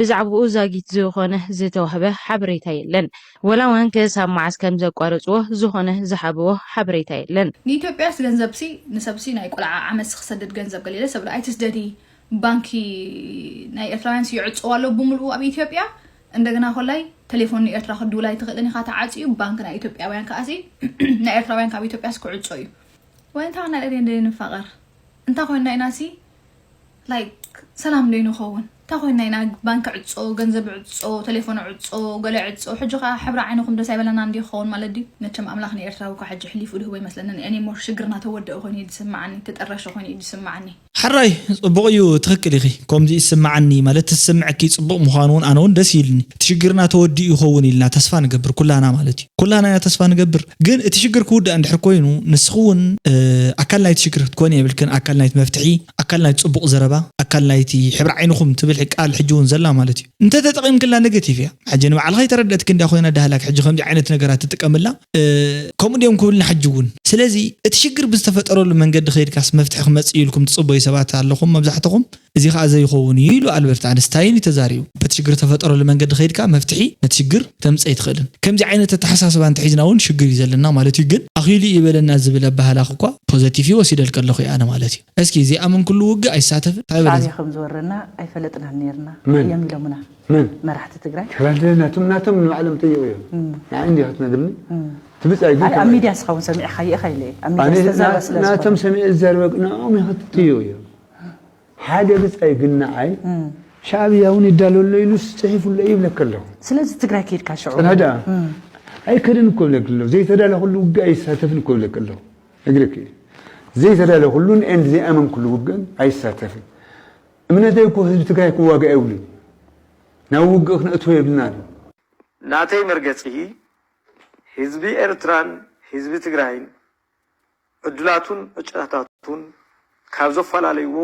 ብዛዕባኡ ዛጊት ዝኾነ ዝተዋህበ ሓበሬታ የለን። ወላ እውን ክሳብ መዓስ ከም ዘቋረጽዎ ዝኾነ ዝሃብዎ ሓበሬታ የለን። ንኢትዮጵያስ ገንዘብሲ ንሰብሲ ናይ ቆልዓ ዓመትሲ ክሰድድ ገንዘብ ገሊለ ሰብ ኣይትስደዲ ባንኪ ናይ ኤርትራውያንሲ ይዕጽዎ ኣሎ ብምልኡ ኣብ ኢትዮጵያ እንደገና ኮላይ ቴሌፎን ንኤርትራ ክድውል ኣይትኽእልን ኢኻ ተዓጽዩ ባንክ ናይ ኢትዮጵያውያን ከኣሲ ናይ ኤርትራውያን ካብ ኢትዮጵያስ ክዕጾ እዩ ወይ እንታይ ኮይና ኢና ንፋቐር እንታይ ኮይና ኢና ሲ like ሰላም ዶ ንኸውን እንታይ ኮይና ኢና ባንክ ዕጾ ገንዘብ ዕጾ ቴሌፎን ዕጾ ገለ ዕጾ ሕጂ ከኣ ሕብሪ ዓይንኹም ደስ ኣይበለና እንዲ ክኸውን ማለት ድዩ መቸም ኣምላኽ ንኤርትራዊ እኳ ሕጂ ሕሊፉ ድህቦ ይመስለንን any more ሽግርና ተወደአ ኮይኑ እዩ ዝስምዓኒ ተጠረሸ ኮይኑ እዩ ዝስምዓኒ ሓራይ ጽቡቕ እዩ ትኽክል ኢኺ ከምዚ ይስምዓኒ ማለት ትስምዐኪ ጽቡቕ ምዃኑ እውን ኣነ እውን ደስ ይብልኒ እቲ ሽግርና ተወዲኡ ይኸውን ኢልና ተስፋ ንገብር ኩላና ማለት እዩ ኩላና ኢና ተስፋ ንገብር ግን እቲ ሽግር ክውዳእ እንድሕር ኮይኑ ንስኺ እውን ኣካል ናይቲ ሽግር ክትኮኒ የብልክን ኣካል ናይቲ መፍትሒ ኣካል ናይቲ ጽቡቕ ዘረባ ኣካል ናይቲ ሕብሪ ዓይንኹም ትብል ቃል ሕጂ እውን ዘላ ማለት እዩ እንተ ተጠቒምክላ ኔጌቲቭ እያ ሕጂ ንባዕልኻ ይተረደእትክ እንድያ ኮይና ዳህላክ ሕጂ ከምዚ ዓይነት ነገራት ትጥቀምላ ከምኡ ድዮም ክብልና ሕጂ እውን ስለዚ እቲ ሽግር ብዝተፈጠረሉ መንገዲ ከይድካስ መፍትሒ ክመፅእ ኢልኩም ትፅበዩ ሰባት ኣለኹም መብዛሕትኹም እዚ ከዓ ዘይኸውን እዩ ኢሉ ኣልበርት ኣንስታይን እዩ ተዛሪቡ በቲ ሽግር ዝተፈጠረሉ መንገዲ ከይድካ መፍትሒ ነቲ ሽግር ተምፅእ ኣይትኽእልን ከምዚ ዓይነት ኣተሓሳስባ እንተሒዝና እውን ሽግር እዩ ዘለና ማለት እዩ ግን ኣኺሉ እዩ በለና ዝብል ኣባህላኽ እኳ ፖዘቲቭ እዩ ወሲደልከ ኣለኹ ኣነ ማለት እዩ እስኪ ዘይኣመንኩሉ ውግእ ኣይሳተፍን እንታይ በለ ሻዕብያ ከም ዝወረና ኣይፈለጥናን ነይርና መን? እዮም ኢሎምና መን? መራሕቲ ትግራይ ትግራይ ናቶም ናቶም ንባዕሎም ጠይቑ እዮም ንዓይ እንዲ ክትነግርኒ ትብፃይ ግን ኣብ ሚድያ ስኸውን ሰሚዕኻዮ ኢኻ ኢለ እየ ኣብ ሚድያ ዝተዛረበ ስለ ዝኾነ ናቶም ሰሚዐ ዝዛረበ ንዕኦም ኢኻ ትጥይቑ እዮም ሓደ ብፃይ ግን ንዓይ ሻዕብያ እውን ይዳለሎ ኢሉስ ፅሒፉሎ እዩ ይብለካ ኣለኹ ስለዚ ትግራይ ከይድካ ሽዑ ፅንሕ ደኣ ኣይከድን እኮ ይብለክ ኣለኹ ዘይተዳለኹሉ ውግእ ኣይሳተፍን እኮ ይብለክ ኣለኹ ነግረክ እየ ዘይተዳለኹሉን ኤንድ ዘይኣመንኩሉ ውግእን ኣይሳተፍን እምነተይ እኮ ህዝቢ ትግራይ ክዋጋእ የብሉን ናብ ውግእ ክነእትዎ የብልናን ናተይ መርገፂ ህዝቢ ኤርትራን ህዝቢ ትግራይን ዕድላቱን ዕጫታቱን ካብ ዘፈላለይዎ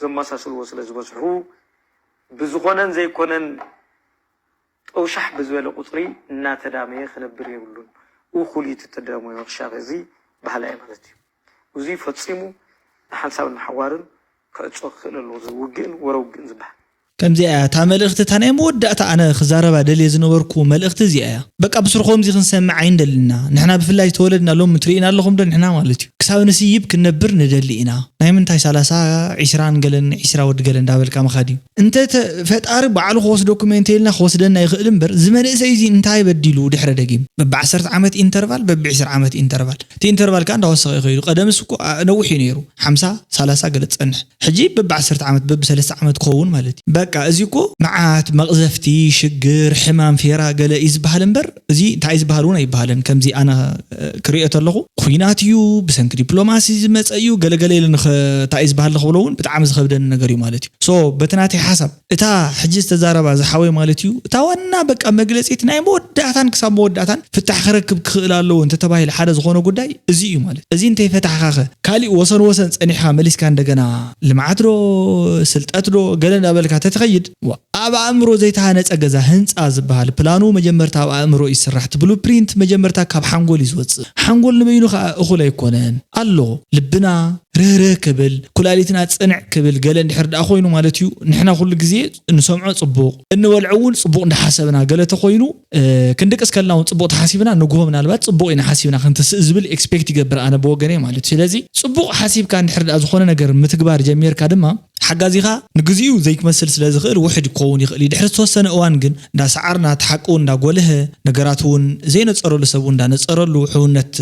ዘመሳስልዎ ስለ ዝበዝሑ ብዝኾነን ዘይኮነን ጠውሻሕ ብዝበለ ቁፅሪ እናተዳመየ ክነብር የብሉን። እኹል እዩ እቲ ተዳመዮ ክሻ እዚ ባህላ እዩ ማለት እዩ። እዙይ ፈፂሙ ንሓንሳብን ንሓዋርን ክዕፆ ክኽእል ኣለዎ። እዚ ውግእን ወረ ውግእን ዝበሃል። ከምዚኣ እያ እታ መልእኽቲ እታ ናይ መወዳእታ ኣነ ክዛረባ ደልየ ዝነበርኩ መልእኽቲ እዚኣ እያ። በቃ ብስሩ ከምዚ ክንሰምዕ ኣይንደልን ኢና። ንሕና ብፍላይ ዝተወለድና ሎሚ ትርእዩና ኣለኹም ዶ ንሕና ማለት እዩ። ክሳብ ንስይብ ክንነብር ንደሊ ኢና። ናይ ምንታይ ሰላሳ ዒስራን ገለን ዒስራ ወዲ ገለ እንዳበልካ ምኻድ እዩ። እንተ ፈጣሪ ባዕሉ ክወስደኩም እየ እንተኢልና ክወስደና ይኽእል እምበር እዚ መንእሰይ እዚ እንታይ በዲሉ ድሕረ ደጊም በቢ ዓሰርተ ዓመት ኢንተርቫል በቢ ዒስራ ዓመት ኢንተርቫል እቲ ኢንተርቫል ከዓ እንዳወሰኸ እዩ ከይዱ ቀደምስ እኮ ነዊሕ እዩ ነይሩ ሓምሳ ሰላሳ ገለ ትፀንሕ ሕጂ በቢ ዓሰርተ ዓመት በቢ ሰለስተ ዓመት ክኸውን ማለት እዩ በቃ እዚ እኮ መዓት መቕዘፍቲ ሽግር ሕማም ፌራ ገለ እዩ ዝበሃል እምበር እዚ እንታይ ዝበሃል እውን ኣይበሃልን ከምዚ ኣነ ክሪኦ ተለኹ ኩናት እዩ ብሰንኪ ዲፕሎማሲ ዝመፀ እዩ ገለገለ ኢለ እንታይ ዝበሃል ክብሎ እውን ብጣዕሚ ዝኸብደኒ ነገር እዩ ማለት እዩ so በቲ ናተይ ሓሳብ እታ ሕጂ ዝተዛረባ ዝሓወይ ማለት እዩ እታ ዋና በቃ መግለፂት ናይ መወዳእታን ክሳብ መወዳእታን ፍታሕ ክረክብ ክኽእል ኣለዎ እንተተባሂለ ሓደ ዝኾነ ጉዳይ እዚ እዩ ማለት እዚ እንተይፈታሕኻኸ ካሊእ ወሰን ወሰን ፀኒሕኻ መሊስካ እንደገና ልምዓት ዶ ስልጠት ዶ ገለ እንዳበልካ ተትኸይድ ኣብ ኣእምሮ ዘይተሃነፀ ገዛ ህንፃ ዝበሃል ፕላኑ መጀመርታ ኣብ ኣእምሮ እዩ ዝስራሕ እቲ ብሉፕሪንት መጀመርታ ካብ ሓንጎል እዩ ዝወፅእ ሓንጎል ንበይኑ ከዓ እኹል ኣይኮነን ኣሎ ልብና ርህርህ ክብል ኩላሊትና ፅንዕ ክብል ገለ እንድሕር ደኣ ኮይኑ ማለት እዩ ንሕና ኩሉ ግዜ እንሰምዖ ፅቡቕ እንበልዖ እውን ፅቡቕ እንዳሓሰብና ገለ ተኮይኑ ክንድቅስ ከልና እውን ፅቡቕ ተሓሲብና ንግሆ ምናልባት ፅቡቕ ኢና ሓሲብና ክንትስእ ዝብል ኤክስፔክት ይገብር ኣነ ብወገነይ ማለት እዩ ስለዚ ፅቡቕ ሓሲብካ እንድሕር ደኣ ዝኾነ ነገር ምትግባር ጀሚርካ ድማ ሓጋዚኻ ንግዚኡ ዘይክመስል ስለ ዝኽእል ውሕድ ክኸውን ይኽእል እዩ ድሕሪ ዝተወሰነ እዋን ግን እንዳሰዓርና እቲ ሓቂ እውን እንዳጎልሀ ነገራት እውን ዘይነፀረሉ ሰብ እውን እንዳነፀረሉ ሕውነት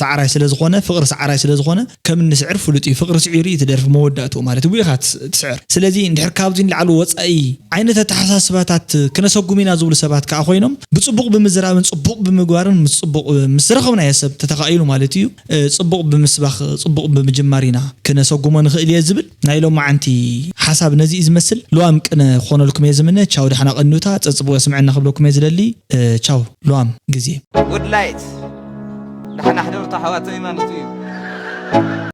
ሰዓራይ ስለ ዝኾነ ፍቕሪ ሰዓራይ ስለ ዝኾነ ከም እንስዕር ፍሉይ እዩ። ፍቕሪ ስዒሩ እዩ እቲ ደርፊ መወዳእትኡ ማለት እዩ። ብኡ ኢኻ ትስ-፣ ትስዕር። ስለዚ እንድሕር ካብዚ ንላዕሊ ወጻኢ ዓይነት ኣተሓሳስባታት ክነሰጉም ኢና ዝብሉ ሰባት ከኣ ኮይኖም ብጽቡቕ ብምዝራብን ጽቡቕ ብምግባርን ምስ ጽቡቕ ምስ ዝረኸብናዮ ሰብ ተተኻኢሉ ማለት እዩ። እ፣ ጽቡቕ ብምስባኽ፣ ጽቡቕ ብምጅማር ኢና ክነሰጉሞ ንኽእል እየ ዝብል ናይ ሎማዓንቲ ሓሳብ ነዚ እዩ ዝመስል። ልዋም ቅነ ክኾነልኩም እየ ዝምነ። ቻው፣ ደሓና ቀንዩታ፣ ጸጽብቑ የስምዐና ክብለኩም እየ ዝደሊ። እ፣ ቻው፣ ልዋም ግዜ። ጉድ ላይት ደሓና ሕደሩ ኣሕዋተይ ማለት እዩ።